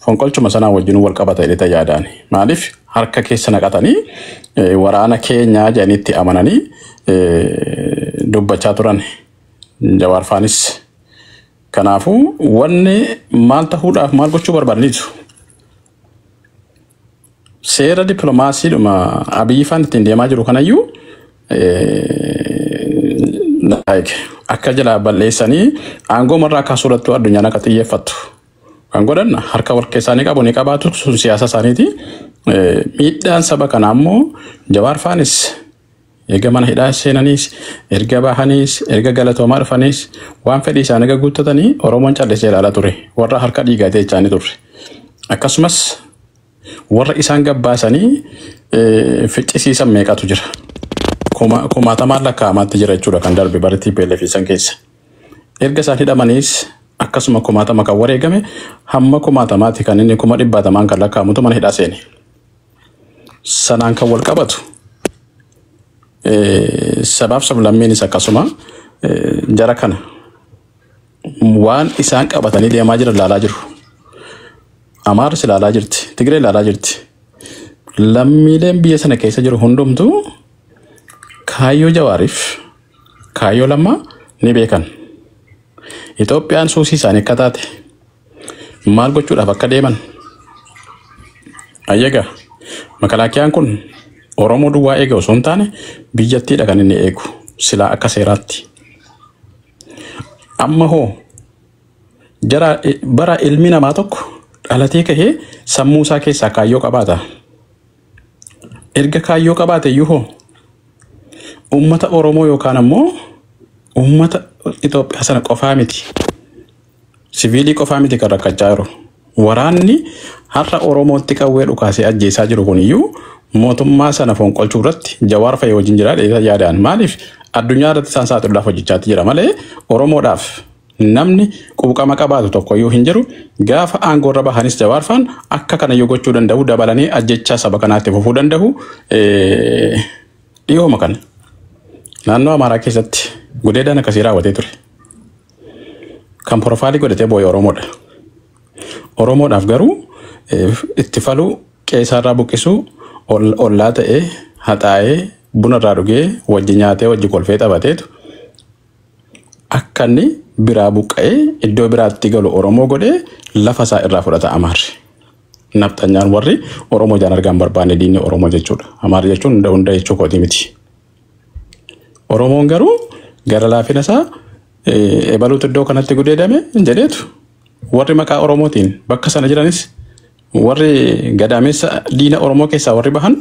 fonqolchuma sanaa wajjin wal qabata jedhee yaadaan. Maaliif harka keessa naqatanii waraana keenyaa jedhaniitti amananii dubbachaa turan. Jawaar faanis. Kanaafuu wanni maal ta'uudhaaf maal gochuu barbaadaniitu? Seera dippiloomaasiidhuma Abiyyi faan ittiin deemaa jiru kanayyuu like akka jalaa balleessanii aangoo marraa kaasuudhattu addunyaan akka xiyyeeffattu. Kan godhan harka wal keessaanii qabu ni qabaatu, sun siyaasa isaaniiti. Miidhaan saba kanaa immoo Jawaar faanis erga mana hidhaa seenaniis, erga bahaniis, erga galatoomaa dhufaniis, waan fedhii isaanii erga guuttatanii Oromoon callisee ilaalaa ture. Warra harka dhiigaatee jechaanii turre. Akkasumas warra isaan gabbaasanii ficcisiisan meeqatu jira. Kumaatamaan lakkaa'amaatti jira jechuudha kan darbe bara TPLF isaan keessa. Erga isaan hidhamaniis akkasuma kumaatama kan wareegame, hamma kumaatamaatti kan inni kuma dhibbaatamaan kan lakkaa'amutu mana hidhaa seene. Sanaan kan wal qabatu sabaaf sablammiinis akkasuma jara kana Waan isaan qabatanii deemaa jiran ilaalaa jiru. Amaaris ilaalaa jirti. Tigree ilaalaa jirti. Lammiileen biyya sana keessa jiru hundumtuu kaayyoo Jawaariif kaayyoo Lammaa ni beekan. Itoophiyaan suusii isaanii akka taate, maal gochuudhaaf akka deeman. Ayyaga makalaakiyaan kun Oromoo duwwaa eega osoo hin taane, biyyattiidha kan inni eegu silaa akka seeraatti. Amma hoo jara bara ilmi namaa tokko dhalatee kahee sammuu isaa keessaa kaayyoo qabaata. Erga kaayyoo qabaate iyyuu hoo uummata Oromoo yookaan ammoo uummata Itoophiyaa sana qofaa miti. Siviilii qofaa miti kan rakkachaa jiru. Waraanni har'a Oromootti qawwee dhukaasee ajjeesaa jiru kun iyyuu mootummaa sana fonqolchuu irratti Jawaar fa'i wajjin jira dheetaa yaadaan. Maaliif addunyaa irratti isaan saaxiluudhaaf hojjechaatti jira malee Oromoodhaaf namni quuqama qabaatu tokko iyyuu hin jiru. Gaafa aangoo irra bahanis Jawaar faan akka kana iyyuu gochuu danda'u, dabalanii ajjechaa saba kanaatti fufuu danda'u. Dhiyooma kana naannoo Amaaraa keessatti gudeedaan akkasii raawwatee ture. Kan profile godhatee boo'e Oromoodha. Oromoodhaaf garuu itti faluu, qeessaarraa buqqisuu, ollaa ta'ee haxaa'ee bunarraa dhugee wajji nyaatee wajji kolfee taphateetu akka inni biraa buqqa'ee iddoo biraatti galu Oromoo godhee lafa isaa irraa fudhata Amaarri. Nafxanyaan warri Oromoo jaan argaan barbaanne diinni Oromoo jechuudha. Amaarri jechuun hunda hunda jechuu kootii miti. Oromoon garuu gara laafina isaa ebaluutu iddoo kanatti gudeedame jedheetu warri maqaa Oromootiin bakka sana jiranis, warri gadaameessa diina Oromoo keessaa warri bahan,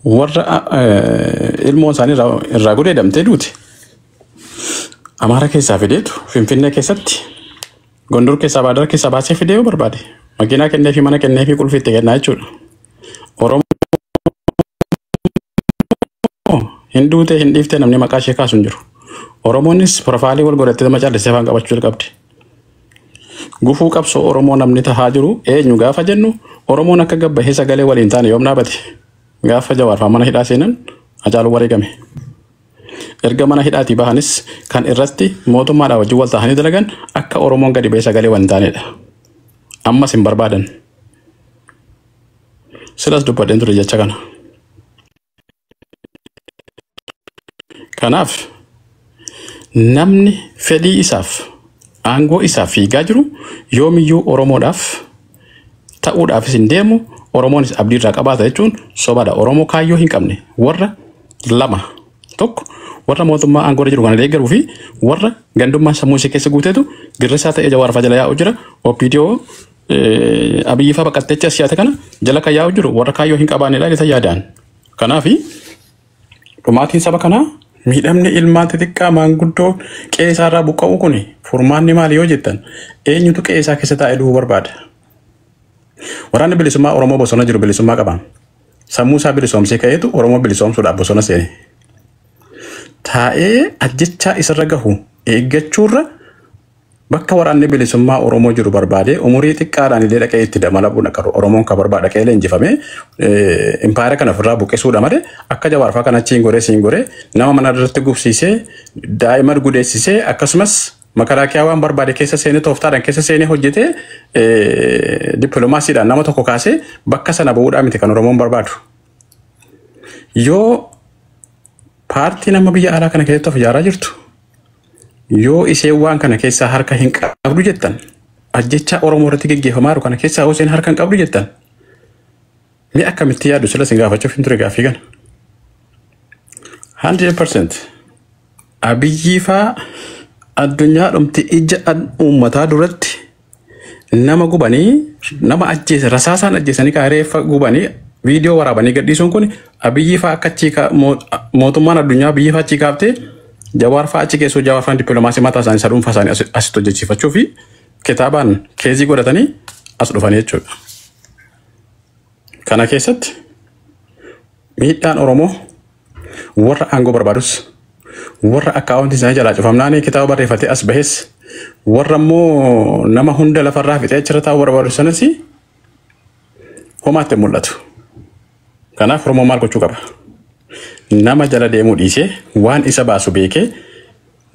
warra ilmoon isaanii irraa gudeedamtee duute. Amaara keessaa fideetu Finfinnee keessatti, Gondor keessaa, Baadar keessaa baasee fidee yoo barbaade makiinaa kennee fi mana kennee fi qulfii itti kennaa jechuudha. Oromoo hin duute, hin dhiifte, namni maqaa ishee kaasu hin jiru. Oromoonis profile wal godhattee nama callisee afaan qabachuu jalqabde. Gufuu qabsoo Oromoo namni tahaa jiru eenyu gaafa jennu, Oromoon akka gabbahee sagalee waliin taane yoom dhaabate? Gaafa Jawaar mana hidhaa seenan, Hacaaluu wareegame. Erga mana hidhaatii bahanis kan irratti mootummaadhaa wajjin wal ta'anii dalagan akka Oromoon gadi bahee sagalee waliin taanedha. Ammas hin barbaadan. Silas dubbadheen ture jecha kana. Kanaaf namni fedhii isaaf aangoo isaaf fiigaa jiru yoomiyyuu Oromoodhaaf ta'uudhaafis hin deemu, Oromoonis abdii irraa qabaata jechuun sobaadha. Oromoo kaayyoo hin qabne warra lama, tokko warra mootummaa aangoo irra jiru kana deeggaruu fi warra gandummaa sammuu ishee keessa guuteetu girrisaa ta'ee Jawaar fa'aa jala yaa'u jira. OPDO Abiyyi fa'aa baqattee as siyaate kana jala kan yaa'u jiru warra kaayyoo hin qabaannedha jedhee yaadaan. Kanaafi dhumaatiin saba kanaa, miidhamni ilmaan xixiqqaa maanguddoo qe'ee isaarraa buqqa'u kun furmaanni maali yoo jettan, eenyutu qe'ee isaa keessa taa'ee du'uu barbaada? Waraanni bilisummaa Oromoo bosona jiru bilisummaa qaba. Sammuu isaa bilisoomsee ka'eetu Oromoo bilisoomsuudhaaf bosona seene. Taa'ee ajjechaa isarra gahu eeggachuurra bakka waraanni bilisummaa Oromoo jiru barbaadee umurii xiqqaadhaan illee dhaqee itti dabalamuun akka Oromoon kan barbaadu dhaqee leenjifamee impaayera kana ofirraa buqqisuudha malee, akka Jawaarfaa kan achiin goree siin goree nama mana irratti gubsiisee, daa'ima gudeessisee, akkasumas makalaakiyaa waan barbaade keessa seenee, tooftaadhaan keessa seenee hojjetee, dippiloomaasiidhaan nama tokko kaasee bakka sana bu'uudhaa miti kan Oromoon barbaadu. Yoo paartii nama biyya alaa kana keessatti of ijaaraa jirtu, yoo isheen waan kana keessaa harka hin qabdu jettan, ajjechaa Oromoo irratti geggeeffamaa jiru kana keessaa yoo isheen harka hin qabdu jettan, mee akkamitti yaaddu? Sila isin gaafachuuf hin ture gaaffii kana. 100% Abiyyii faa addunyaa dhumti ija uummataa duratti nama gubanii, nama ajjeese, rasaasaan ajjeesanii, kan reeffa gubanii viidiyoo waraabanii gadhiisuun kun, Abiyyii faa akka achii mootummaan addunyaa Abiyyii faa achii kaaftee Jawaar faa achi keessoo, Jawaar faan dippiloomaasii mataa isaanii isa dhuunfaa isaanii asitti hojjechiifachuu fi kitaabaan keezii godhatanii as dhufanii jechuudha. Kana keessatti miidhaan Oromoo warra aangoo barbaadus, warra akkaawwantii isaanii jalaa cufamnaanii kitaaba barreeffatee as bahes, warra immoo nama hunda lafarraa fixee achirra taa'uu barbaadu sanas homaatti hin mul'atu. Kanaaf Oromoo maal gochuu qaba? Nama jala deemuu dhiisee waan isa baasu beekee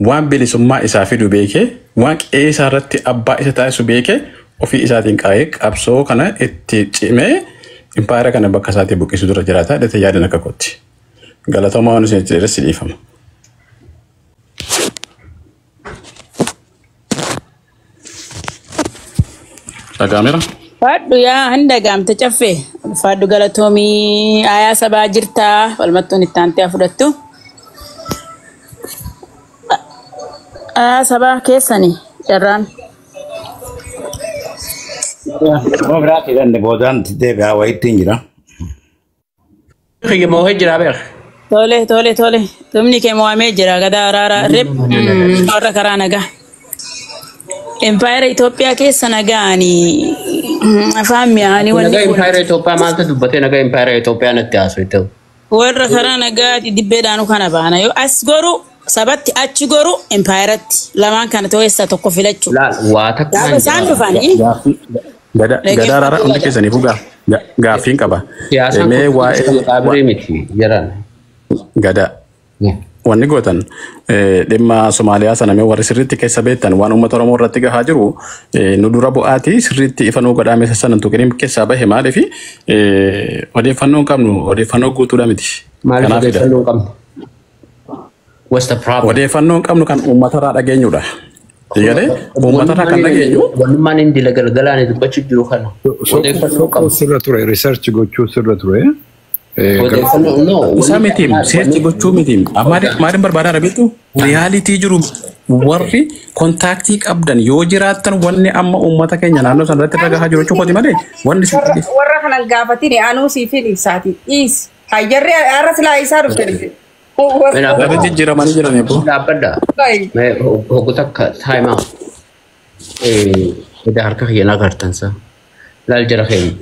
waan bilisummaa isaa fidu beekee, waan qe'ee isaa irratti abbaa isa taasisu beekee, ofii isaatiin qa'ee qabsoo kana itti cimee impaayera kana bakka isaatii buqqisu dura jiraata jedhee yaadan akka kootti. Galatoomaa, waan isin jedhes dhiifama. Dhaga'ameera? Faadhu yaa hin dhagaamte caffee. Faadhu, galatoomii. Aayaa sabaa jirtaa, falmattuun itti aantee haa fudhattu. Aayaa sabaa keessani carraan. Nama biraatti hidhanne boodaan deebi'aa wayiitti hin jira. Kiyya moohee jira beek. Tole. Tumni kee mo'amee jira, gadaa araaraa rib warra karaa nagaa. Impaayera Itoophiyaa keessa nagaanii afaan mi'aanii wanni Nagaa kun impaayera Itoophiyaa maaltu dubbatee nagaa impaayera Itoophiyaa natti haasoo ta'u? Warra karaa nagaati dibbeedhaanu kana baana, yoo as goru sabatti, achi goru impaayeratti, lamaan kana ta'uu keessaa tokko filachuu. Laal, waa Gaafa takkaan isaan jira. dhufanii Gadaa araaraa, hundi keessaniifuu gaaffiin qaba. Siyaasaan Mee kun waa'ee maqaabirii miti jiran. Gadaa. Wanni gootan dhimma Somaaliyaa sana, mee warri sirriitti keessa beektan, waan uummata Oromoo irratti gahaa jiru nu dura bu'aatii sirriitti ifa nuu godhaa. Meeshaa sana tuqanii keessaa bahe, maaliif odeeffannoo hin qabnu, odeeffannoo guutuudha miti. Maaliif Kanaafidha. odeeffannoo hin qabnu? What's the problem? Odeeffannoo hin qabnu kan uummatarraa dhageenyudha. Eegalee uummatarraa kan dhageenyu. Wannummaan inni dila galgalaan dubbachuu jiru kana. Odeeffannoo qabnu. Sirra ture, research gochuu sirra ture. Odeeffannoo no. Isaa mitiim, search gochuu mitiim. Maaliin barbaadaa rabitu? Reality jiru warri contact qabdan yoo jiraattan, wanni amma uummata keenya naannoo sana irratti irra gahaa jiru jechuudha malee wanni isin Warra warra kanan gaafatin anuu siifin ibsaati. Dhiis. Hayjarri har'a silaa isaa dhufte. Warri jijjiiramanii jiran eeboo. Dhaabbadha. Mee hoggu takka time out. Eda harka kiyya agartan sa. Laal jara keenya.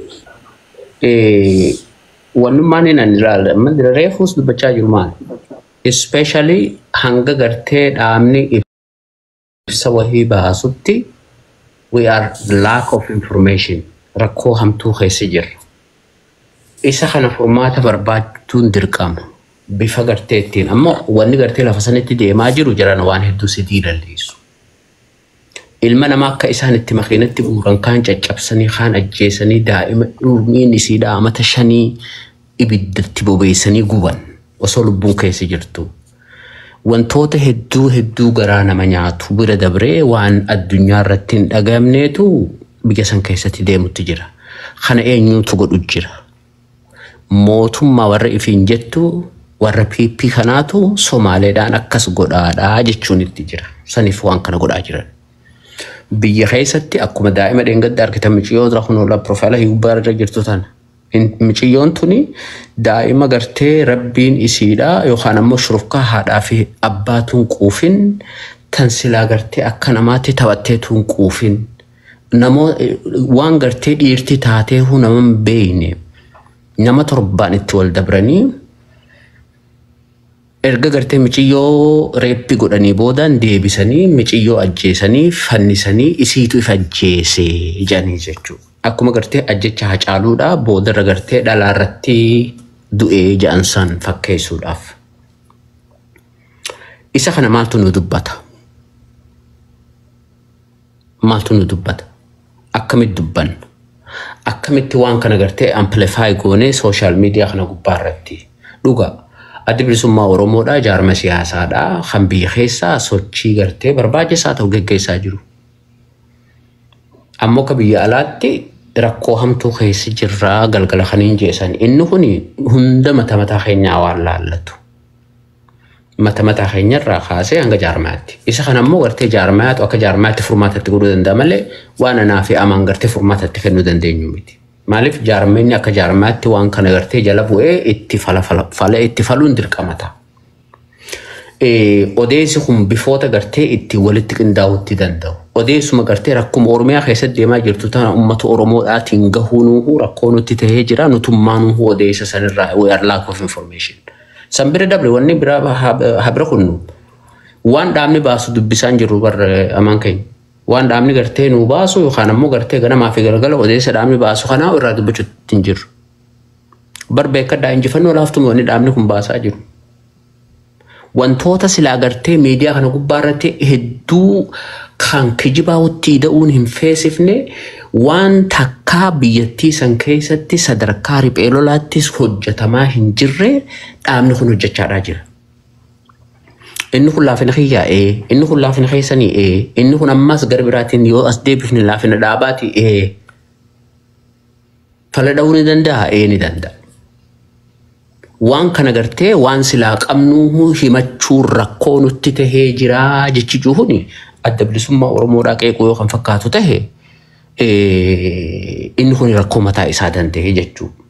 Wannummaan inni ani ilaala. Amma reefuus dubbachaa jiru maali? Especially hanga gartee dhaabni ibsa wahii baasutti we are lack of information. Rakkoo hamtuu keessa jirra. Isa kana furmaata barbaachuun dirqama. Bifa gartee ittiin ammoo wanni gartee lafa sanitti deemaa jiru jiran waan hedduu si diilalleessu. Ilma namaa akka isaan itti makiinatti guuran, kaan caccabsanii, kaan ajjeesanii, daa'ima umriin isiidhaa amata 5 ibiddatti bobeessanii guban osoo lubbuun keessa jirtu. Wantoota hedduu hedduu garaa nama nyaatu bira dabree waan addunyaa irratti hin dhagamneetu biyya san keessatti deemutti jira. Kana eenyutu godhu jira? Mootummaa warra ifiin jettu, warra PP kanaatu Somaaleedhaan akkas godhaadhaa jechuun itti jira. Saniif waan kana godhaa jiran. Biyya keessatti akkuma daa'ima dheengadda argitan, miciyyoo dura kun profile gubbaa irra jirtu tana. Miciyyoon tuni daa'ima gartee rabbiin isiidha yookaan ammoo shurufkaa haadhaa fi abbaatuun quufin, tan silaa gartee akka namaatti taphatteetuun quufin. Namoo waan gartee dhiirti taatee nama hin beekne, nama torbaan itti wal dabranii, erga gartee miciyyoo rape godhanii boodaan deebisanii miciyyoo ajjeesanii fannisanii isiitu if ajjeese jedhanii jechuudha. Akkuma gartee ajjecha Hacaaluudha boodarra gartee dhalaa irratti du'ee jedhan san fakkeessuudhaaf. Isa kana maaltu nu dubbata? Maaltu nu dubbata? Akkamitti dubbanna? Akkamitti waan kana gartee amplify goonee social media kana gubbaa irratti? Dhuga, Addi Bilisummaa Oromoodha, jaarma siyaasaadha, kan biyya keessaa sochii gartee barbaachisaa ta'u geggeessaa jiru. Ammoo akka biyya alaatti rakkoo hamtuu keessa jirraa galgala kaniin jeesan, inni kun hunda mata mataa keenyaa waan laallatu. Mata mataa keenyarraa kaasee hanga jaarmayaatti. Isa kana ammoo gartee jaarmayaatu akka jaarmayaatti furmaatatti godhuu danda'a malee waan anaa fi amaan gartee furmaatatti kennuu dandeenyu miti. Maaliif jaarmeenyi akka jaarmayaatti waan kana gartee jala bu'ee itti fala fala itti faluun dirqama ta'a. Odeessi kun bifoota gartee itti walitti qindaa'uutti danda'u. Odeessuma gartee rakkuma Oromiyaa keessatti deemaa jirtu tana uummata Oromoodhaatiin gahuunuuhu rakkoo nutti tahee jira, nutummaanuuhu odeessa sanirraa we are lack of information. San bira dabre, wanni biraa habira kunnu waan dhaabni baasu dubbisaan jirru bar amaan keenya. Waan dhaabni gartee nuu baasu yookaan ammoo gartee ganamaa fi galgala odeessa dhaabni baasu kanaa irraa dubbachuutti hin jirru. Bar beekadhaa, injifannoo laaftuma wanni dhaabni kun baasaa jiru. Wantoota silaa gartee miidiyaa kana gubbaa irratti hedduu kan kijibaa itti ida'uun hin feesifne, waan takkaa biyyattii san keessatti sadarkaa riphee lolaattis hojjetamaa hin jirre dhaabni kun hojjechaadhaa jira. Inni kun laafina kiyyaa ee, inni kun laafina keessanii ee, inni kun ammas gara biraatiin yoo as deebifne laafina dhaabaati ee. Fala dha'uu ni danda'a, ee, ni danda'a. Waan kana gartee waan silaa qabnu himachuun rakkoo nutti tahee jira jechi juhuni Adda Bilisummaa Oromoodhaa qeequu yoo kan fakkaatu tahe, inni kun rakkoo mataa isaa danda'e jechuudha.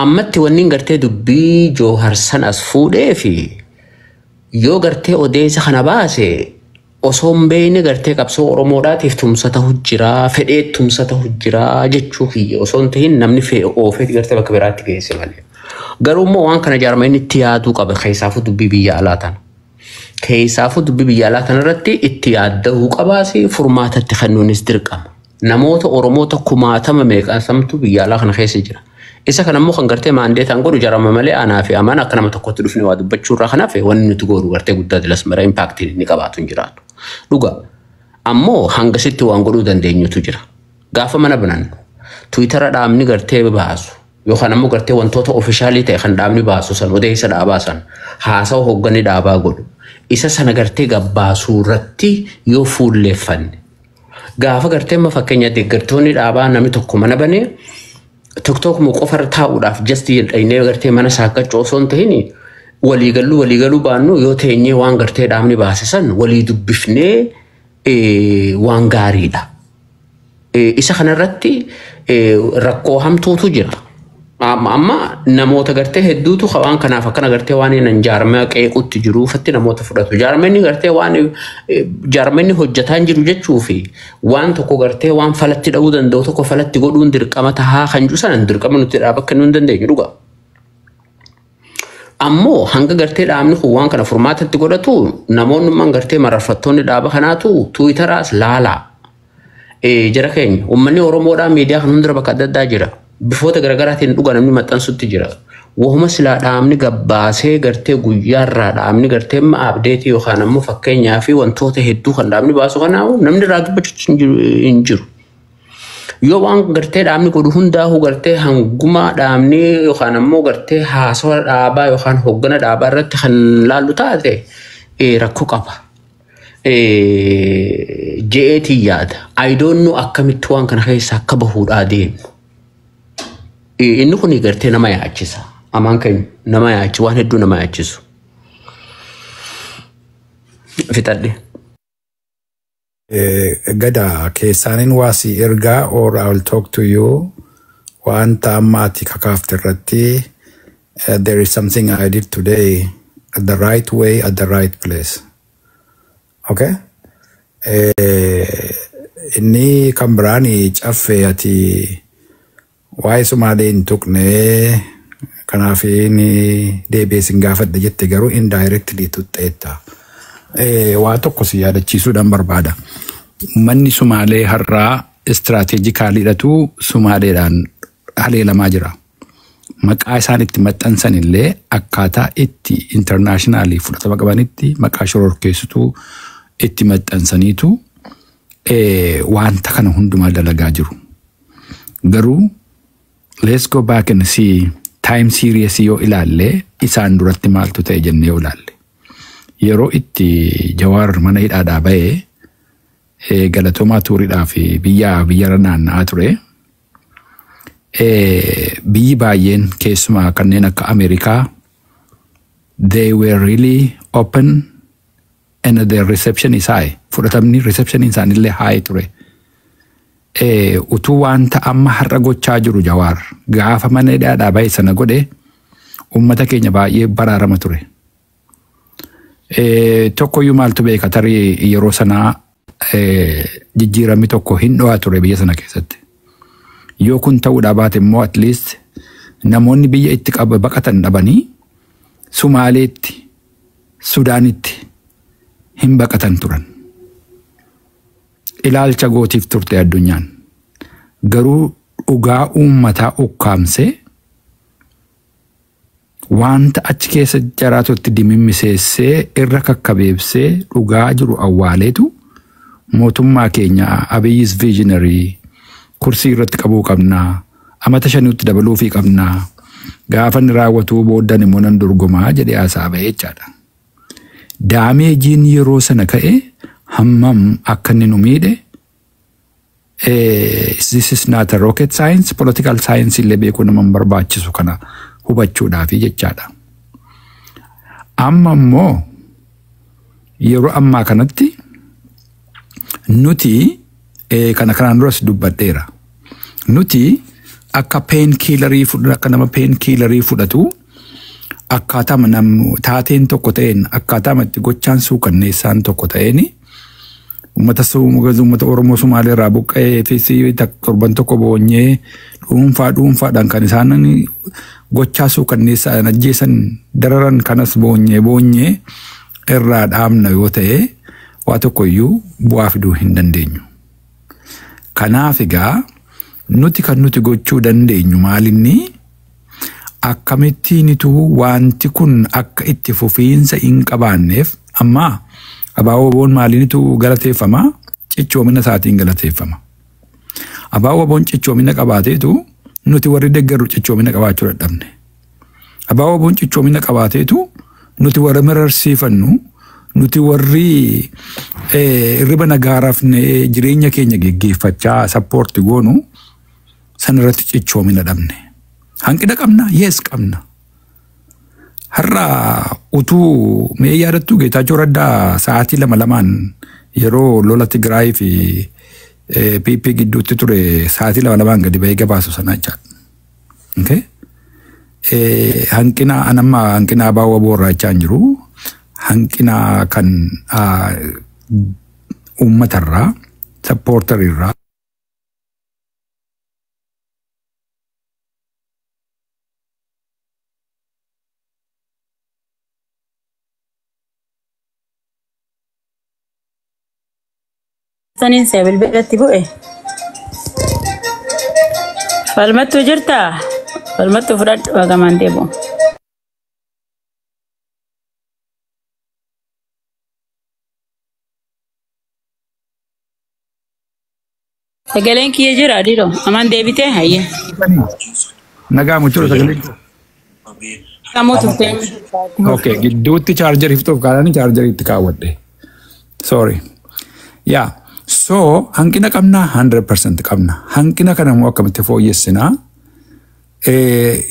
Ammatti wanni gartee dubbii Joohar san as fuudhee fi yoo gartee odeessa kana baase osoo hin beekne gartee qabsoo Oromoodhaatiif tumsa ta'u jira, fedhee tumsa ta'u jira jechuu kiyya osoo hin tahin, namni oofee gartee bakka biraatti geesse malee. Garuu immoo waan kana jaarmeen itti yaaduu qaba, keessaafuu dubbii biyya alaa tana. Keessaafuu dubbii biyya alaa tana irratti itti yaadda'uu qabaas, furmaatatti kennuunis dirqama. Namoota Oromoota kumaatama meeqaasamtu biyya alaa kana keessa jira. Isa kana immoo kan gartee maandeetaan godhu jarama malee, anaa fi amaan akka nama tokkotti dhufne waa dubbachuu irraa kanaaf wanni nuti gooru gartee guddaa dilas mara impactiin inni qabaatu hin jiraatu. Dhuga. Ammoo hangasitti waan godhuu dandeenyutu jira. Gaafa mana banannu Twittera dhaabni gartee baasu yookaan ammoo gartee wantoota official ta'e kan dhaabni baasu san, odeessa dhaabaa san, haasawa hoogganni dhaabaa godhu isa sana gartee gabbaasuu irratti yoo fuulleeffanne, gaafa gartee amma fakkeenya deeggartoonni dhaabaa namni tokko mana banee TikTokuma qofarra taa'uudhaaf just dhaynee gartee mana saaqqachuu osoo hin tahin, waliigaluu waliigaluu baannu yoo teenyee waan gartee dhaabni baase san walii dubbifnee waan gaariidha. Isa kanarratti rakkoo hamtuutu jira. Amma namoota gartee hedduutu waan kanaaf akkana gartee waan hin jaarmee qeequtti jiruufatti namoota fudhatu. Jaarmeenni gartee waan jaarmeenni hojjetaa hin jiru jechuu fi waan tokko gartee waan falatti dha'uu danda'u tokko falatti godhuun dirqama tahaa kan jiru sana dirqama nuti dhaaba kennuu hin dandeenyu, dhuga. Ammoo hanga gartee dhaabni kun waan kana furmaatatti godhatu, namoonni gartee mararfattoonni dhaaba kanaatu Twitteraas laalaa. Jara keenya, uummanni Oromoodhaa miidiyaa kan hundira bakka adda addaa jira. Bifoota garaagaraatiin dhuga namni maxxansutti jira. Wahuma silaa dhaabni gabbaasee gartee guyyaarraa dhaabni gartee amma update yookaan ammoo fakkeenyaa fi wantoota hedduu kan dhaabni baasu kanaa namni irraa dubbachuutti hin jiru. Yoo waan gartee dhaabni godhu hundaa'uu gartee hanguma dhaabni yookaan ammoo gartee haasawa dhaabaa yookaan hoggana dhaabaa irratti kan laallu taate, rakkoo qaba. Je'eetiin yaada. I don't know akkamitti waan kana keessa akka bahuudhaa deemu. Inni kun gartee nama yaachisa. Amaan keenya nama yaachisu, waan hedduu nama yaachisu. Fixadhe. Gada keessaaniin waa si ergaa or I will talk to you wanta amma ati kakaafte irratti. There is something I did today at the right way, at the right place. Okay? Inni kan biraan, caffee, ati waa'ee Sumaalee hin tuqne, kanaaf inni deebi'ee sin gaafadha jette, garuu indirectly tuqxeetta. Waa tokko si yaadachiisuudhaan barbaada. Manni Sumaalee har'aa strategicallydhatu Sumaaleedhaan haleelamaa jira. Maqaa isaan itti maxxansan illee akkaataa itti international fudhatama qabanitti maqaa shororkeessituu itti maxxansaniitu wanta kana hundumaa dalagaa jiru. Garuu let's go back and see time series yoo ilaalle, isaan duratti maaltu ta'e jennee yoo ilaalle. Yeroo itti Jawaar mana hidhaadhaa bahee galatoomaa tuuriidhaa fi biyyaa biyyarra naanna'aa ture. Biyyi baay'een, keessumaa kanneen akka Ameerikaa, they were really open and their reception is high. Fudhatamni reception isaanillee high ture. Utuu wanta amma har'a gochaa jiru Jawaar gaafa mana hidhaadhaa bahe sana godhe, uummata keenya baay'ee baraarama ture. Tokkoyyuu maaltu beeka, tarii yeroo sanaa jijjiiramni tokko hin dho'aa ture biyya sana keessatti. Yoo kun ta'uudhaa baate immoo, at least namoonni biyya itti qaba baqatan dhabanii Sumaaleetti, Sudaanitti hin baqatan turan. Ilaalcha gootiif turte addunyaan. Garuu dhugaa uummataa ukkaamsee Wanta achi keessa jaraatutti dimimmiseessee irra kakkabeebsee dhugaa jiru awwaaleetu mootummaa keenya Abiyyis visionary kursii irratti qabuu qabnaa, amata 5tti dabaluufii qabnaa, gaafa inni raawwatuu booddan immoo nan dorgomaa jedhee haasaa ba'ee jechaadha. Damageiin yeroo sana ka'e hammam akka inni nu miidhe, this is not a rocket science, political science illee beekuu nama hin barbaachisu kana hubachuudhaafi jechaadha. Amma immoo yeroo ammaa kanatti nuti kana kanaan duras dubbadheera. Nuti akka pain killerii fudhatu, akka nama pain killerii fudhatu, akkaataa nam taateen tokko ta'een, akkaataa itti gochaan suukanneessaan tokko ta'een uummata Oromoo Sumaalee irraa buqqa'ee fi torban tokko boonyee dhuunfaa dhuunfaadhaan kan isaan gochaa suukanneessaadhaan ajjeesan dararan kanas boonyee boonyee irraa dhaabna yoo ta'e, waa tokko iyyuu bu'aa fiduu hin dandeenyu. Kanaaf egaa nuti kan nuti gochuu dandeenyu maalinni, akkamittiinitu wanti kun akka itti fufiinsa hin qabaanneef amma ABO-WBOn maaliinitu galateeffama? Cichoomina isaatiin galateeffama. ABO-WBOn cichoomina qabaateetu nuti warri deeggarru cichoomina qabaachuu dadhabne. ABO-WBOn cichoomina qabaateetu nuti warri mararsiifannu, nuti warri hirriba nagaa rafnee jireenya keenya geggeeffachaa support goonu sanarratti cichoomina dhabne. Hanqina qabna? Yes, qabna. Har'a utuu mee yaadattuu, Geetaachoo Raddaa sa'aatii lama lamaan yeroo lola Tigraay fi PP gidduutti ture sa'aatii lama lamaan gadi ba'ee gabaasu sana jechaadha. Okay? Hanqina anamma hanqina ABO irraa jechaa hin jiru. Hanqina kan uummatarraa, supporterirraa. Saniin see bilbilatti bu'e. Falmattuu jirtaa? Falmattuu fudhadhu hagamaan deebi'u. Sagaleen kiyya jira dhiiroo. Amaan deebitee hayyee. Nagaa muchuu sagalee. Kamuu turtee. Okay, gidduutti chargerii fixuuf kaanaan chargerii itti kaawwadhe. Sorry. Yeah. So, hanqina qabnaa? 100% qabna. Hanqina kana immoo akkamitti fooyyessinaa?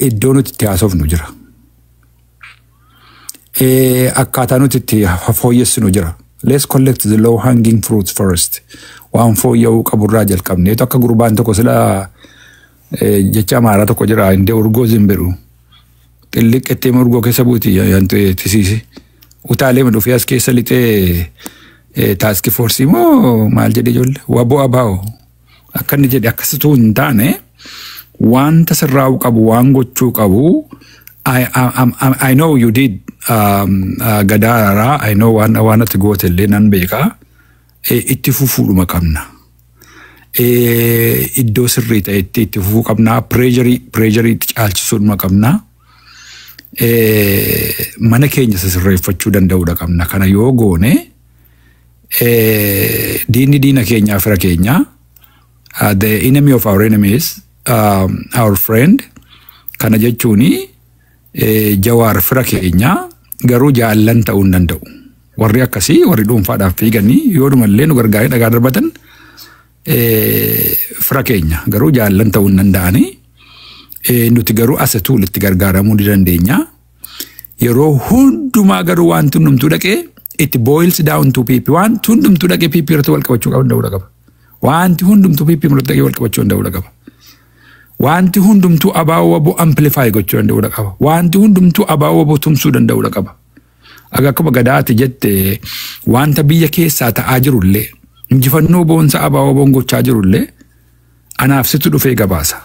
Iddoo nuti itti haasofnu jira. Akkaataa nuti itti fooyyessinu jira. Let's collect the low hanging fruits first. Waan fooyya'uu qaburraa jalqabneetu akka gurbaan tokko sila jecha Amaaraa tokko jira, indee urgoo zimbiru. Xilliqqettee urgoo keessa buuti tisiisi. Utaalee dhufee as keessa lixee task forceii moo maal jedhe ijoollee waboo abaa'o akka inni jedhe akkasituu hin taane, wanta sirraa'uu qabu, waan gochuu qabu. I know you did gadaaraa. I know waan ati goote illee nan beekaa, itti fufuudhuma qabna. Iddoo sirrii ta'etti itti fufuu qabna. Pressureii itti caalchisuudhuma qabna. Mana keenya sirreeffachuu danda'uudha qabna. Kana yoo goone, diinni diina keenyaa fira keenyaa, the enemy of our enemy is our friend. Kana jechuuni Jawaar fira keenyaa, garuu jaallan ta'uu hin danda'u. Warri akkasii, warri dhuunfaadhaaf fiiganii yoodumallee nu gargaaree dhagaa darbatan, fira keenya garuu jaallan ta'uu hin danda'anii. Nuti garuu as a tool itti gargaaramuu ni dandeenya. Yeroo hundumaa garuu wanti hundumtuu dhaqee it boils down to PP. Wanti hundumtuu dhaqee PP irratti wal qabachuu danda'uu qaba. Wanti hundumtuu PP irratti dhaqee wal qabachuu danda'uu qaba. Wanti hundumtuu ABO amplify gochuu danda'uu qaba. Wanti hundumtuu ABO tumsuu danda'uu qaba. Aga akkuma gadaati jette, wanta biyya keessaa ta'aa jirullee, injifannoo boonsa ABO gochaa jirullee anaaf situ dhufee gabaasa.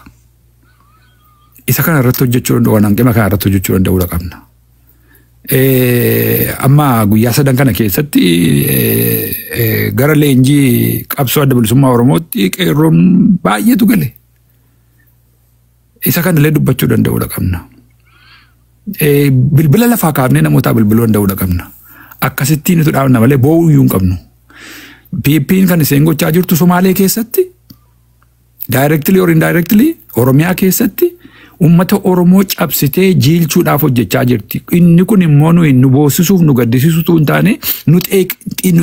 Isa kana irratti hojjechuu danda'u, hanqina kana irratti hojjechuu danda'uu qabna. Amma guyyaa 3 kana keessatti gara leenjii qabsoo Adda Bilisummaa Oromootti qeerroon baay'eetu gale. Isa kanallee dubbachuu danda'uu qabna. Bilbila lafaa kaafnee namoota bilbiluu danda'uu qabna. Akkasittiin nuti dhaabna malee boo'uu iyyuu hin qabnu. PP'n kan isheen gochaa jirtu Somaalee keessatti, directly or indirectly Oromiyaa keessatti uummata Oromoo cabsitee jiilchuudhaaf hojjechaa jirti. Inni kun immoo nuyi nu boossisuuf, nu gaddisiisutu hin taane, nu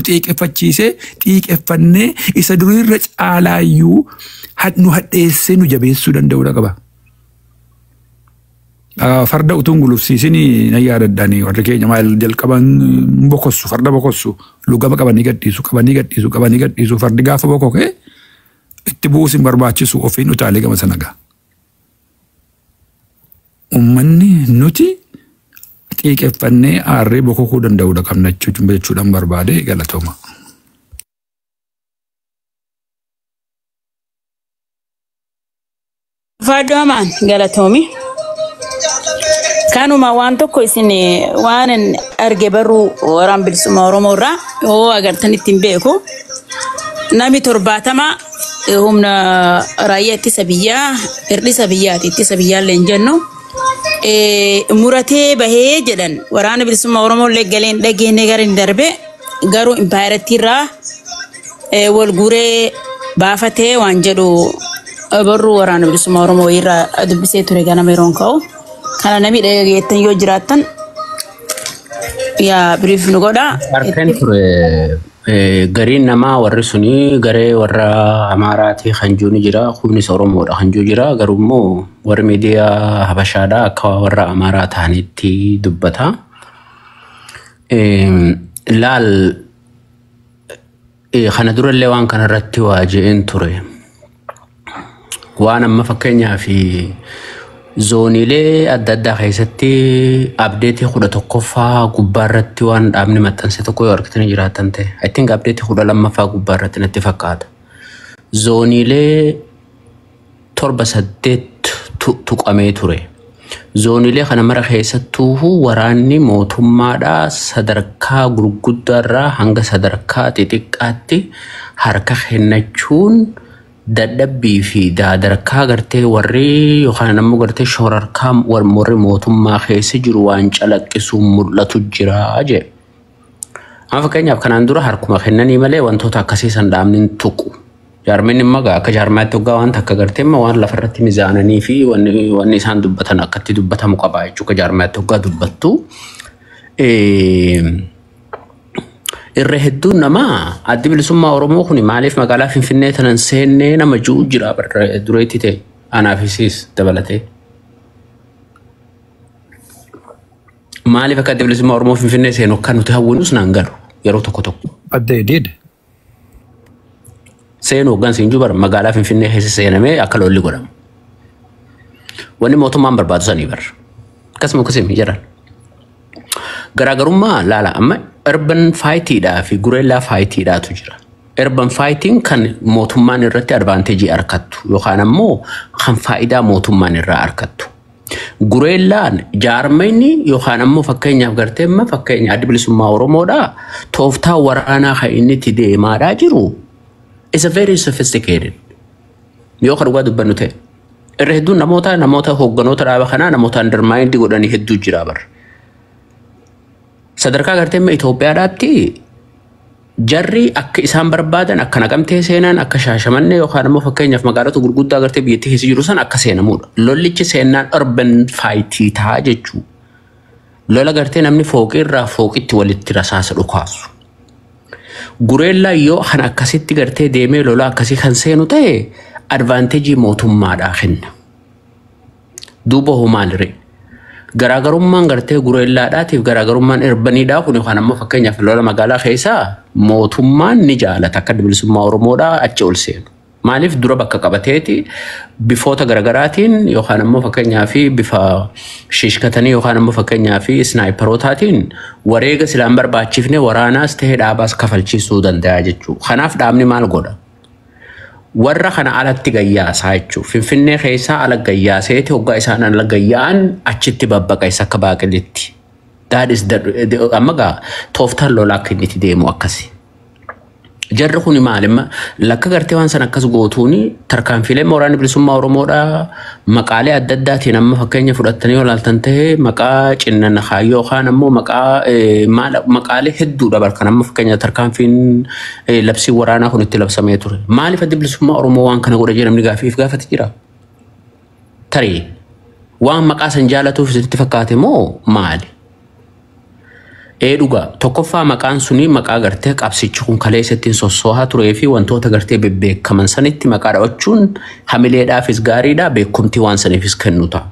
xiiqeffachiisee, xiiqeffannee isa duriirra caalaayyuu nu hadheessee nu jabeessuu danda'uudha qaba. Farda utuu hin gulufsiisin nan yaadadhaani, warri keenya maal jalqaban bokossu, farda bokossu, lugama qabanii gadhiisu, qabanii gadhiisu, qabanii gadhiisu. Fardi gaafa bokokee itti bu'uus hin barbaachisu, ofiin utaalee gama sana ga'a. Uummanni nuti xiiqeffannee aarree bokokuu danda'uudha qabna jechuudhaan barbaade. Galatooma. Faaddu'amaan galatoomi. Kanuma waan tokko isin waan arge barruu Waraan Bilisummaa Oromoo irraa yoo agartan ittiin beeku. Nami 70 humna raayyaa ittisa biyyaa, hir'isa biyyaati, ittisa biyyaallee hin jennu. Muratee bahee jedhan. Waraana Bilisummaa Oromoo illee galeen dhageenye gara hin darbe, garuu impaayiratti irraa wal guuree baafatee waan jedhu barruu Waraana Bilisummaa Oromoo irraa dubbisee ture ganama yeroon ka'u. Kana namni dhageettan yoo jiraattan yaa biriif nu godha. Harkeen ture, gariin namaa warri suni garee warra Amaaraatii kan jiru ni jira, kunis Oromoodha kan jiru jira, garuu immoo warri miidiyaa Habashaadha akka warra Amaaraa ta'anitti dubbata. Laal, kana durallee waan kanarratti waa je'een ture. Waan amma fakkeenyaa fi zooniilee adda addaa keessatti update 11ffaa gubbaa irratti waan dhaabni maxxanse tokko yoo argitanii jiraatan ta'e, I think update 12ffaa gubbaa irratti natti fakkaata. Zooniilee torba saddeet tuqamee ture. Zooniilee kana mara keessattuu waraanni mootummaadhaa sadarkaa gurguddaarraa hanga sadarkaa xixiqqaatti harka kennachuun dadhabbii fi daadarkaa gartee warri yookaan ammoo gartee shorarkaa warri mootummaa keessa jiru waan calaqqisuun mul'atu jira jee. Amma fakkeenyaaf kanaan dura harkuma kennanii malee wantoota akkasii san dhaabni hin tuqu. Jaarmeen immoo akka jaarmaatti hoggaa waan takka gartee immoo waan lafarratti mizaananii fi wanni isaan dubbatan akkatti dubbatamu qaba jechuudha jaarmaatti hoggaa dubbattu. Irra hedduun namaa Addi Bilisummaa Oromoo kun maaliif magaalaa Finfinnee tanan seennee nama ji'u jira dureetti ta'e, anaafisiis dabalatee. Maaliif akka Addi Bilisummaa Oromoo Finfinnee seenu akka nuti hawwinus naan galu yeroo tokko tokko. But they did. Seenu hoggaan siin jiru bara magaalaa Finfinnee keessa seenamee akka lolli godhamu. Wanni mootummaan barbaadu sanii bara. Akkasuma akkasuma jiran. Garaagarummaa laala, amma urban fightiidhaa fi guerrilla fightiidhaatu jira. Urban fightiin kan mootummaan irratti advantage argattu yookaan ammoo kan faayidaa mootummaan irraa argattu. Guerrillaan jaarmayni yookaan ammoo fakkeenyaaf gartee amma fakkeenya Addi Bilisummaa Oromoodhaa tooftaa waraanaa kan inni itti deemaadhaa jiru is a very sophisticated. Yoo kan dhugaa dubbannu ta'e. Irra hedduun namoota hoogganoota dhaaba kanaa namoota undermined godhanii hedduu jira bara. Sadarkaa gartee amma Itoophiyaadhaatti jarri akka isaan barbaadan akka Naqamtee seenan, akka Shaashamannee yookaan immoo fakkeenyaaf magaalota gurguddaa gartee biyyattii keessa jiru san akka seenamudha. Lollichi seennaan urban fightii ta'a jechuudha. Lola gartee namni fooqii irraa fooqitti walitti rasaasa dhukaasu. Guerrilla yoo kan akkasitti gartee deemee lola akkasii kan seenu ta'e advantage mootummaadhaa kenna. Duuba hoo maaliree? Garaagarummaan gartee guerrillaadhaatiif garaagarummaan urbaniidhaa kun yookaan ammoo fakkeenyaaf lola magaalaa keessaa mootummaan ni jaalata akka Bilisummaa Oromoodhaa achi ol seenu. Maaliif dura bakka qabateeti bifoota garaagaraatiin yookaan ammoo fakkeenyaaf bifa shiishkatanii yookaan ammoo fakkeenyaaf sniperootaatiin wareega silaan barbaachifne waraanaas ta'ee dhaabaas kafalchiisuu danda'a jechuudha. Kanaaf dhaabni maal godha? Warra kana alatti gayyaasaa jechuudha. Finfinnee keessaa ala gayyaaseeti hoggaa isaan ala gayyaa'an achitti babbaqeessa akka baaqilitti. That is the, amma gaa tooftaan lolaa akka inni itti deemu akkasi. Jarri kun maali? Lakka gartee waan san akkas gootuuni tarkaanfiilee waraanni bilisummaa Oromoodhaa maqaalee adda addaatiin amma fakkeenya fudhattanii yoo ilaaltan ta'e, maqaa cinnana kaayyoo yookaan ammoo maqaa maqaalee hedduudha barkan amma fakkeenya tarkaanfiin labsii waraanaa kun itti labsamee ture. Maaliif addi bilisummaa Oromoo waan kana godhe jedhamni gaafiif gaafate jira? Tarii waan maqaa san jaalatuuf isinitti fakkaate moo maali? Ee, dhugaa, tokkoffaa maqaan suni maqaa gartee qabsichi kun kaleessa ittiin sossoohaa turee fi wantoota gartee bebbeekaman sanitti maqaa dhawachuun hamileedhaafis gaariidha, beekumtii waan saniifis kennu ta'a.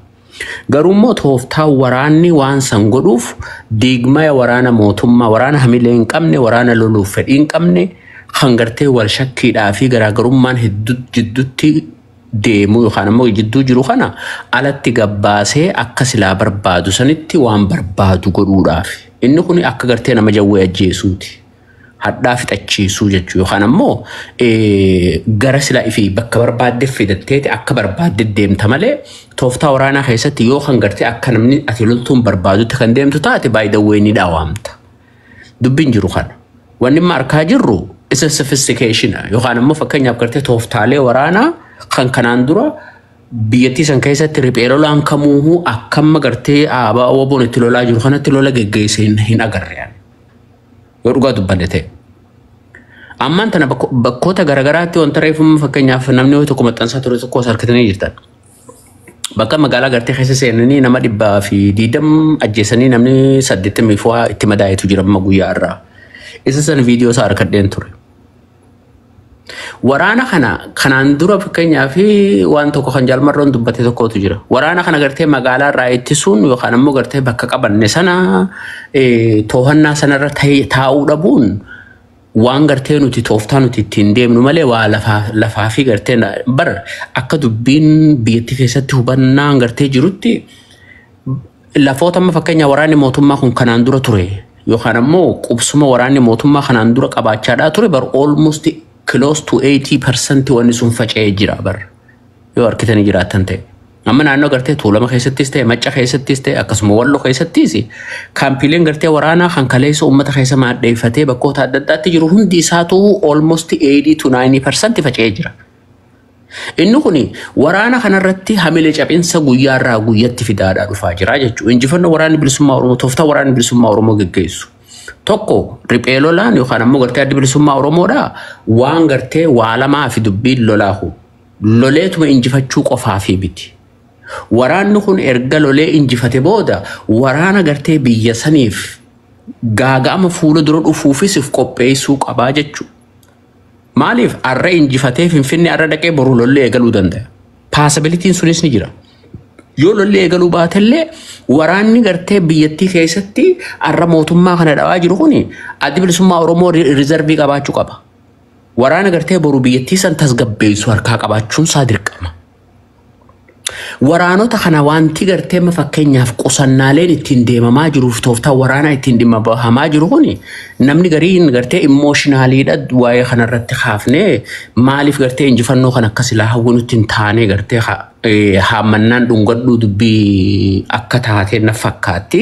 Garuu immoo tooftaa waraanni waan san godhuuf diigmaya waraana mootummaa, waraana hamilee hin qabne, waraana loluuf fedhii hin qabne, kan gartee wal shakkiidhaa fi garaagarummaan hedduu jidduutti deemu yookaan ammoo jidduu jiru kana alatti gabbaasee akka silaa barbaadu sanitti waan barbaadu godhuudhaaf. Inni kun akka gartee nama jawwee ajjeesuuti. Hadhaa fixachiisuu jechuu yookaan ammoo gara silaa ifii bakka barbaadde fidatteeti akka barbaadde deemta malee, tooftaa waraanaa keessatti yoo kan gartee akka namni ati loltuun barbaadutti kan deemtu taate, baay'ee ni dhawaamta. Dubbiin jiru kana. Wanni amma argaa jirru isa sophistication yookaan ammoo fakkeenyaaf gartee tooftaalee waraanaa kan kanaan dura biyyattii san keessatti riphee lolaan kamuuhuu akkamma gartee aabaa woboon itti lolaa jiru kanatti lola geggeesse hin agarre. Yoo dhugaa dubbanne ta'e. Ammaan tana bakkoota garaagaraatti wanta reefuma fakkeenyaaf namni tokko maxxansaa ture tokko harkatanii jirtan. Bakka magaalaa gartee keessa seenanii nama 120 ajjeesanii namni 80 fi itti madaa'etu jira amma guyyaa irraa. Isa san viidiyoo isaa harkadheen ture. Waraana kana kanaan dura fakkeenyaaf waan tokko kan jaalmarroon dubbate tokkotu jira. Waraana kana gartee magaalaa irraa ittisuun yookaan ammoo gartee bakka qabanne sana to'annaa sanarra taa'uu dhabuun waan gartee nuti tooftaa nuti ittiin deemnu malee waa lafaa fi gartee bar akka dubbiin biyyattii keessatti hubannaan gartee jirutti, lafoota amma fakkeenya waraanni mootummaa kun kanaan dura ture yookaan ammoo qubsuma waraanni mootummaa kanaan dura qabaachaadhaa ture bar almost close to 80% wanni sun faca'ee jira bar, yoo harkitanii jiraattan ta'e. Amma naannoo gartee Tuulama keessattis ta'e, Macca keessattis ta'e, akkasuma Walloo keessattis kaampiileen gartee waraanaa kan kaleessa uummata keessa maaddeeffatee bakkoota adda addaatti jiru hundi isaatu almost 80 to 90% faca'ee jira. Inni kun waraana kanarratti hamilee cabinsa guyyaarraa guyyatti fidaadhaa dhufaa jira jechuudha. Injifannoo waraanni bilisummaa Oromoo, tooftaa waraanni bilisummaa Oromoo geggeessu. Tokko riphee lolaan yookaan ammoo gartee addi bilisummaa Oromoodhaa waan gartee waa lamaa fi dubbiin lolaahu. Loleetuma injifachuu qofaa fi miti. Waraanni kun erga lolee injifate booda waraana gartee biyya saniif gaaga'ama fuula dura dhufuufis if qopheessuu qabaa jechuudha. Maaliif arra injifatee Finfinnee arra dhaqee boru lollee eegaluu danda'a? Possibilityn sunis ni jira. Yoo lolli eegaluu baatellee waraanni gartee biyyattii keessatti arra mootummaa kana dhawaa jiru kuni addi bilisummaa Oromoo reserve qabaachuu qaba. Waraana gartee boru biyyattii san tasgabbeessu harkaa qabaachuun isaa dirqama. Waraanota kana wanti gartee amma fakkeenyaaf qusannaaleen ittiin deemamaa jiruuf tooftaa waraanaa ittiin dhimma bahamaa jiru kuni, namni gariin gartee emotionaliidha waa'ee kanarratti kaafnee, maaliif gartee injifannoo kan akkas ilaa hawwinutti hin taane gartee haammannaan dhungadhuu dubbii akka taatee na fakkaatti.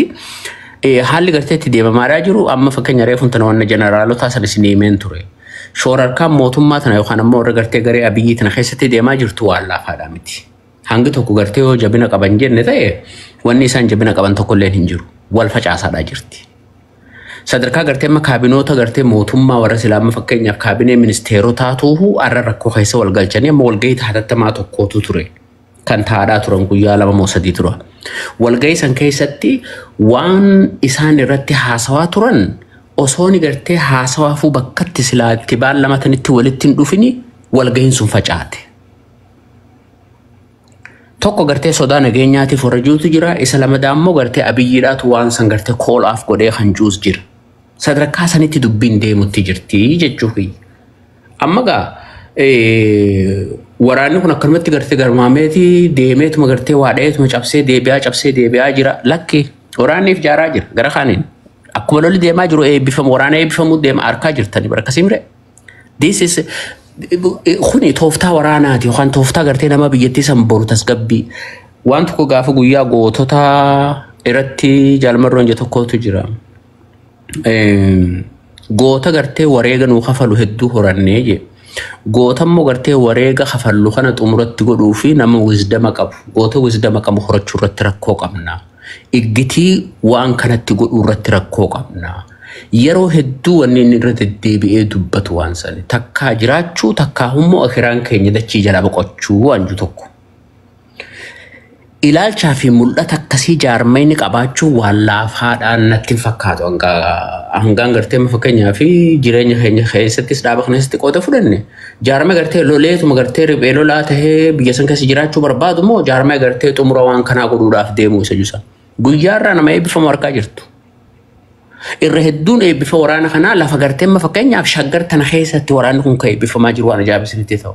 Haalli gartee itti deemamaa jiru amma fakkeenya reefuun tana wanna jeneraalota sana isin himeen ture. Shoorarkaan mootummaa tana yookaan ammoo warra gartee garee Abiyyii tana keessatti deemaa jirtu waan laafaadha miti. Hangi tokko gartee yoo jabina qaban jenne ta'e, wanni isaan jabina qaban tokko illee hin jiru. Wal facaasaadhaa jirti. Sadarkaa gartee amma kaabinoota gartee mootummaa warra silaama fakkeenyaaf kaabinee ministeerotaa tuuhu arra rakkoo keessa wal galchanii amma walgahii hatattamaa tokkootu ture. Kan taa'aa turan guyyaa 2 moo 3 tura. Walgahii san keessatti waan isaan irratti haasawaa turan osoo ni gartee haasawaafuu bakkatti silaa itti baallamatanitti walitti hin dhufini walgahiin sun facaate. Tokko gartee sodaa nageenyaatiif warra jirutu jira. Isa lamadaa immoo gartee Abiyyiidhaatu waan san gartee call off godhee kan juus jira. Sadarkaa sanitti dubbiin deemutti jirti jechuufi. Amma gaa waraanni kun akkanumatti gartee garmaameeti deemeetuma gartee waa dha'eetuma cabsee deebi'aa cabsee deebi'aa jira. Lakki, waraanniif jaaraa jira gara kaaniin. Akkuma lolli deemaa jiru eebbifamu, waraana eebbifamuu deema harkaa jirtani bara akkasii mire. This is kuni tooftaa waraanaati yookaan tooftaa gartee nama biyyattii san boru tasgabbii. Waan tokko gaafa guyyaa gootota irratti jaalmarroon je tokkotu jira. Goota gartee wareega nuu kafalu hedduu horannee jee. Goota immoo gartee wareega kafallu kana xumuratti godhuu fi nama wisdom qabu. Goota wisdom qabu horachuu irratti rakkoo qabna. Iggitii waan kanatti godhuu irratti rakkoo qabna. Yeroo hedduu wanni inni irra deddeebi'ee dubbatu waan sani. Takkaa jiraachuu, takkaa immoo akiraan keenya dachii jalaa boqochuu waan jiru tokko. Ilaalchaa fi mul'ata akkasii jaarmayni qabaachuu waan laafaadhaan natti hin fakkaatu. Hangaan gartee fakkeenyaa fi jireenya keenya keessattis, dhaaba kana keessatti qooda fudhanne, jaarmee gartee loleetuma gartee riphee lolaa tahee biyya san keessa jiraachuu barbaadu moo jaarmee gartee xumura waan kanaa godhuudhaaf deemuu isa jusa. Guyyaarraa nama eebbifamu argaa jirtu. Irra hedduun eebbifa waraana kanaa lafa gartee amma fakkeenyaaf Shaggar tana keessatti waraanni kun kan eebbifamaa jiru waan ajaa'ibsiisanitti ta'u.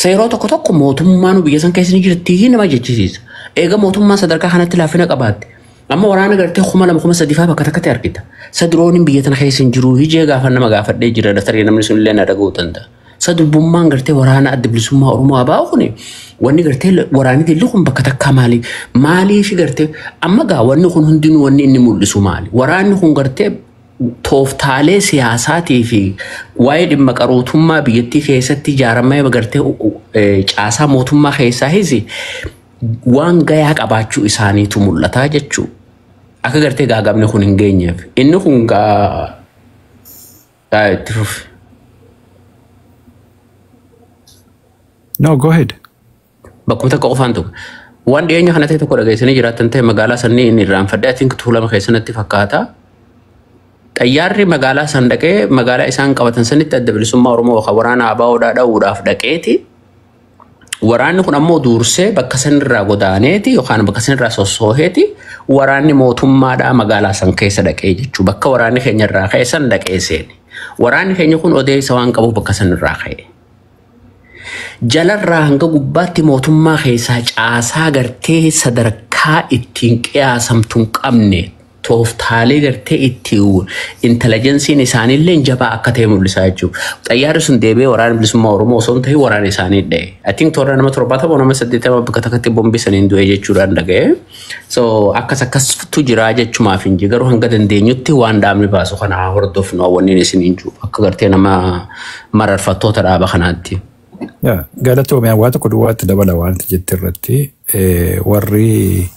Yeroo tokko tokko mootummaan biyya san keessa ni jirti nama jechisiisa. Eega mootummaan sadarkaa kanatti laafina qabaatte. Amma waraana gartee 2000, 3000 fa'aa bakka takkatti argita. Sa dirooniin biyya tana keessa hin jiru, hijee gaafa nama gaafadhee jira, tarii namni sun illee na dhaga'uu danda'a. Sa dubbummaan gartee waraana Adda Bilisummaa Oromoo ABO kuni, wanni gartee waraanni dilli kun bakka takkaa maali? Maaliif gartee amma gaa wanni kun hundinuu wanni inni mul'isu maali? Waraanni kun gartee tooftaalee siyaasaatii fi waa'ee dhimma qarootummaa biyyattii keessatti ijaaramee gartee caasaa mootummaa keessaayis waan gayaa qabaachuu isaaniitu mul'ata jechuudha. Akka gartee gaagamni kun hin geenyeef. Inni kun gaa itti fufi. No, go ahead. Bakkuma takka qofaan tokko. Waan dhiyeenya kana ta'e tokko dhageessanii jiraattan ta'e, magaalaa sanii inni irraanfadhe, I think Tuulama keessatti fakkaata. Xayyaarri magaalaa san dhaqee magaalaa isaan qabatan sanitti Adda Bilisummaa Oromoo yookaan waraana ABOdhaa dha'uudhaaf dhaqeeti. Waraanni kun ammoo dursee bakka sanirraa godaaneeti yookaan bakka sanirraa sossooheeti waraanni mootummaadhaa magaalaa san keessa dhaqee jechuudha. Bakka waraanni keenya irraa ka'e san dhaqee seene. Waraanni keenya kun odeessa waan qabuuf bakka sanirraa ka'e. Jalarraa hanga gubbaatti mootummaa keessaa caasaa gartee sadarkaa ittiin qiyaasamtu hin qabne, tooftaalee gartee ittiin intelligenceiin isaaniillee jabaa akka ta'e mul'isaa jechuudha. Xayyaarri sun deebi'ee waraana bilisummaa Oromoo osoo hin ta'in waraana isaanii dha'e. I think toora nama 70, nama 80 bakka takkatti bombisaniin du'e jechuudhaan dhaga'e. So akkas akkastu jira jechumaaf hin jiru, garuu hanga dandeenyutti waan dhaabni baasu kana haa hordofnu, wanni isin hin jiru akka gartee nama mararfattoota dhaaba kanaatti. Yaa, galatoomii. Waa tokko duwwaatti dabala wanti jette irratti. Warri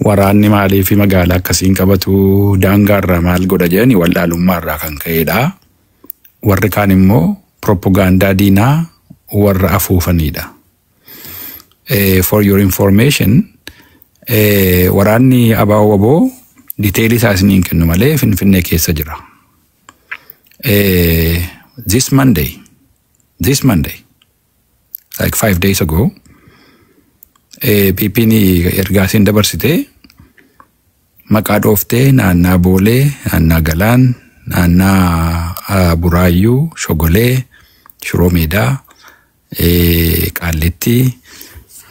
waraanni maalii fi magaalaa akkasiin qabatu, daangaarraa maal godha jedhani, wallaalummaarraa kan ka'edha. Warri kaan immoo propagaandaa diinaa warra afuufanidha. For your information, waraanni ABO WBO detailii isaa isiniin kennu malee Finfinnee keessa jira. This Monday, like 5 days ago, PP'n ergaa isiin dabarsitee maqaa dhooftee naannaa Boolee, naannaa Galaan, naannaa Buraayyuu, Shogolee, Shiroo Meedaa, Qaallittii,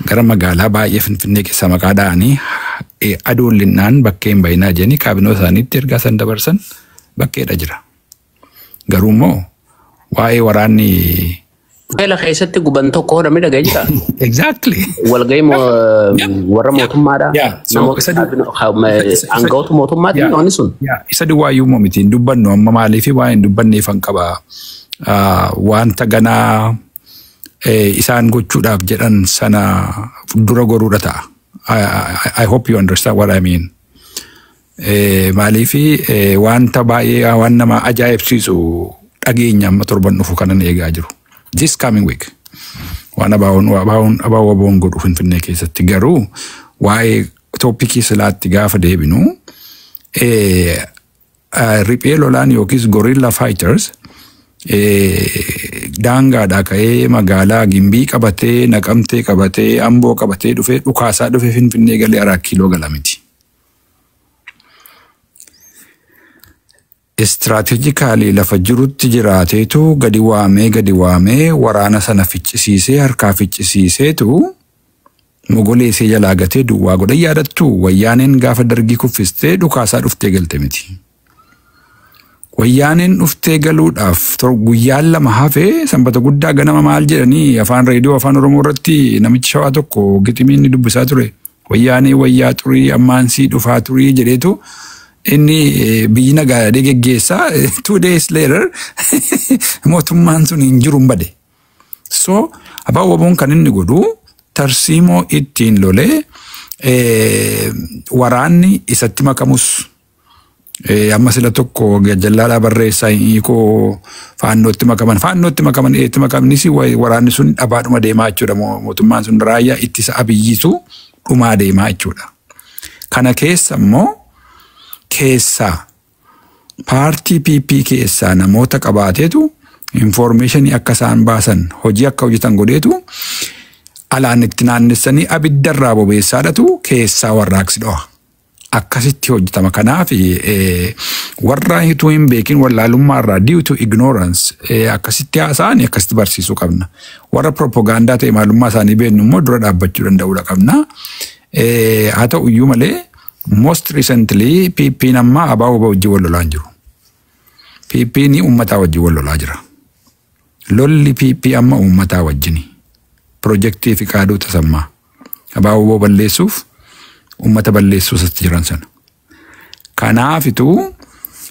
gara magaalaa baay'ee Finfinnee keessaa maqaa dha'anii aduun linnaan bakkee hin bayinaa jedhanii kaabinoota isaaniitti ergaa san dabarsan bakkeedha jira. Garuu immoo waa'ee waraanni Hoteela keessatti guban tokko hodhame dhaga'ee jira. Exactly. Walgahii warra mootummaadha. So Namoota aangawoota mootummaatiin wanni sun. Yeah, isa duwwaayyuu immoo miti, hin dubbannu amma, maaliif waan hin dubbanneef han qaba. Wanta ganaa isaan gochuudhaaf jedhan sana dura goruudha ta'a. I hope you understand what I mean. Maaliif wanta baay'ee waan nama ajaa'ibsiisu dhageenya amma torban dhufu kanan eegaa jiru. This coming week. Waan ABO WBOn godhu Finfinnee keessatti. Garuu waa'ee topicii silaatti gaafa deebinu, riphee lolaan yookiis guerrilla fighters daangaadhaa ka'ee magaalaa Gimbii qabatee, Naqamtee qabatee, Amboo qabatee dhufee, dhukaasaa dhufee Finfinnee galee Araa Kiiloo gala miti. Strategically lafa jirutti jiraateetu gadi waamee, gadi waamee, waraana sana ficcisiisee, harkaa ficcisiiseetu mogolee isee jalaa gatee duwwaa godha. Yaadattu, Wayyaaneen gaafa Dargii kuffistee dhukaasaa dhuftee galte miti. Wayyaaneen dhuftee galuudhaaf guyyaan 2 hafee, Sanbata Guddaa ganama maal jedhanii afaan reediyoo Afaan Oromoo irratti namichi Shawaa tokko giximii inni dubbisaa ture? "Wayyaanee wayyaa xurii, ammaansii dhufaa turii" jedheetu. Inni biyyi nagaa geggeessaa 2 days later mootummaan sun hin jiru, hin bade. So ABO WBOn kan inni godhu tarsiimoo ittiin lolee waraanni isatti makamus amma sila tokko gajallaadhaa barreessaa hiikoo faannootti makaman eetti makamnis waraanni sun dhabaadhuma deemaa jechuudha. Mootummaan sun raayyaa ittisa Abiyyiitu dhumaa deemaa jechuudha. Kana keessa immoo keessaa paartii PP keessaa namoota qabaateetu informationii akka isaan baasan, hojii akka hojjetan godheetu, alaan itti naannessanii abiddarraa bobeessaadhatu keessaa warraaqsi dho'a. Akkasitti hojjetama. Kanaaf warra utuu hin beekin wallaalummaa irraa, due to ignorance, akkasitti haasa'an akkasitti barsiisuu qabna. Warra propagaandaa ta'e maalummaa isaanii beeknu immoo dura dhaabbachuu danda'uudha qabna. Haa ta'u iyyuu malee most recently PP'n amma ABO wajjin wal lolaa hin jiru. PP'n uummataa wajjin wal lolaa jira. Lolli PP amma uummataa wajjini. Pirojektii fi qaaduu tasammaa. ABO balleessuuf uummata balleessuu isatti jiran sana. Kanaafituu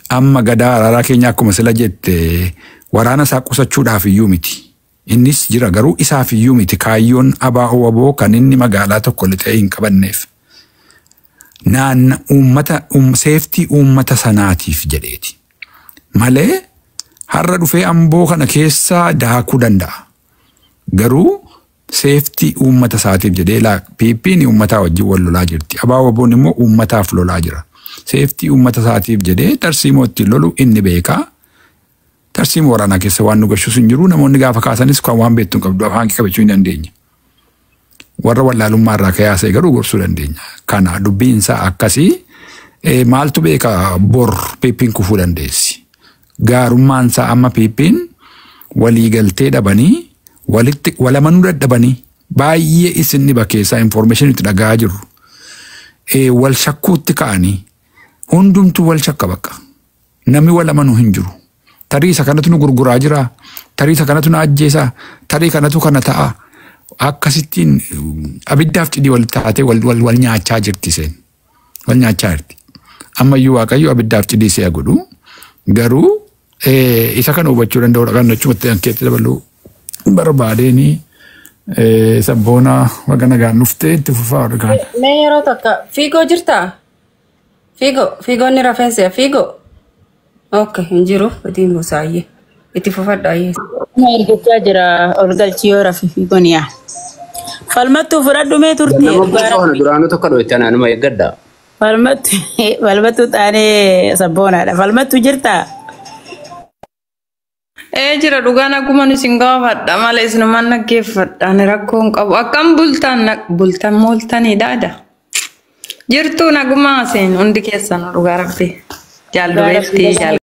amma gadaa araaraa keenya akkuma sila jette waraana isaa qusachuudhaaf iyyuu miti. Innis jira, garuu isaaf iyyuu miti kaayyoon ABO WBO kan inni magaalaa tokko lixee hin qabanneef. Naanna uummata safety uummata sanaatiif jedheeti. Malee har'a dhufee Amboo kana keessa daakuu danda'a. Garuu safety uummata isaatiif jedhee laa PP'n uummataa wajjin wal lolaa jirti. ABO WBOn immoo uummataaf lolaa jira. Safety uummata isaatiif jedhee tarsiimoo ittiin lolu inni beekaa. Tarsiimoo waraanaa keessa waan nu gashuus hin jiru. Namoonni gaafa kaasanis kan waan beektu hin qabdu, afaan kee qabachuu hin dandeenya. Warra wallaalummaa irraa kayaasee garuu gorsuu dandeenya. Kana dubbiin isaa akkasii. Maaltu beeka, bor PP'n kufuu dandeessi. Gaarummaan isaa amma PP'n waliigaltee dhabanii walitti walamanuu dadhabanii baay'ee isin dhiba keessaa information itti dhaga'aa jirru. Wal shakkuutti ka'anii hundumtuu wal shakka bakka. Namni wal amanuu hin jiru. Tarii isa kanatu nu gurguraa jira. Tarii isa kanatu nu ajjeesa. Tarii kanatu kana ta'a. Akkasittiin abiddaaf cidii wal taatee wal, wal, wal nyaachaa jirti isheen. Wal nyaachaa jirti. Ammayyuu Waaqayyo abiddaaf cidii ishee godhu. Garuu isa kana hubachuu danda'uudha kan achumatti ankeetti dabaluu barbaadeenii sabboona waga nagaan dhuftee itti fufaa warri kaan. Mee yeroo takka fiigoo jirtaa? Fiigoo, fiigoonni rafeensa fiigoo. Okay, hin jiru. Itiin busaayyee. Itti fufadha ayyee. Nama ergachaa jira ol galchi yoo rafe fiigoon yaa. Falmattuu fudhadhu mee turte. Nama buusaa kana duraanuu tokko dho'itti anuma eeggadha. Falmattu, falmattuu taanee sabboonaadha. Falmattuu jirtaa? Ee, jira. Dhugaan akkuma isin gaafadha malee isinumaan dhaggeeffadha. Ani rakkoo hin qabu. Akkam bultan? Bultan mooltanii daada. Jirtuu, nagumaa seen hundi keessan, dhugaa rabbi. Jaallubeetti jaal.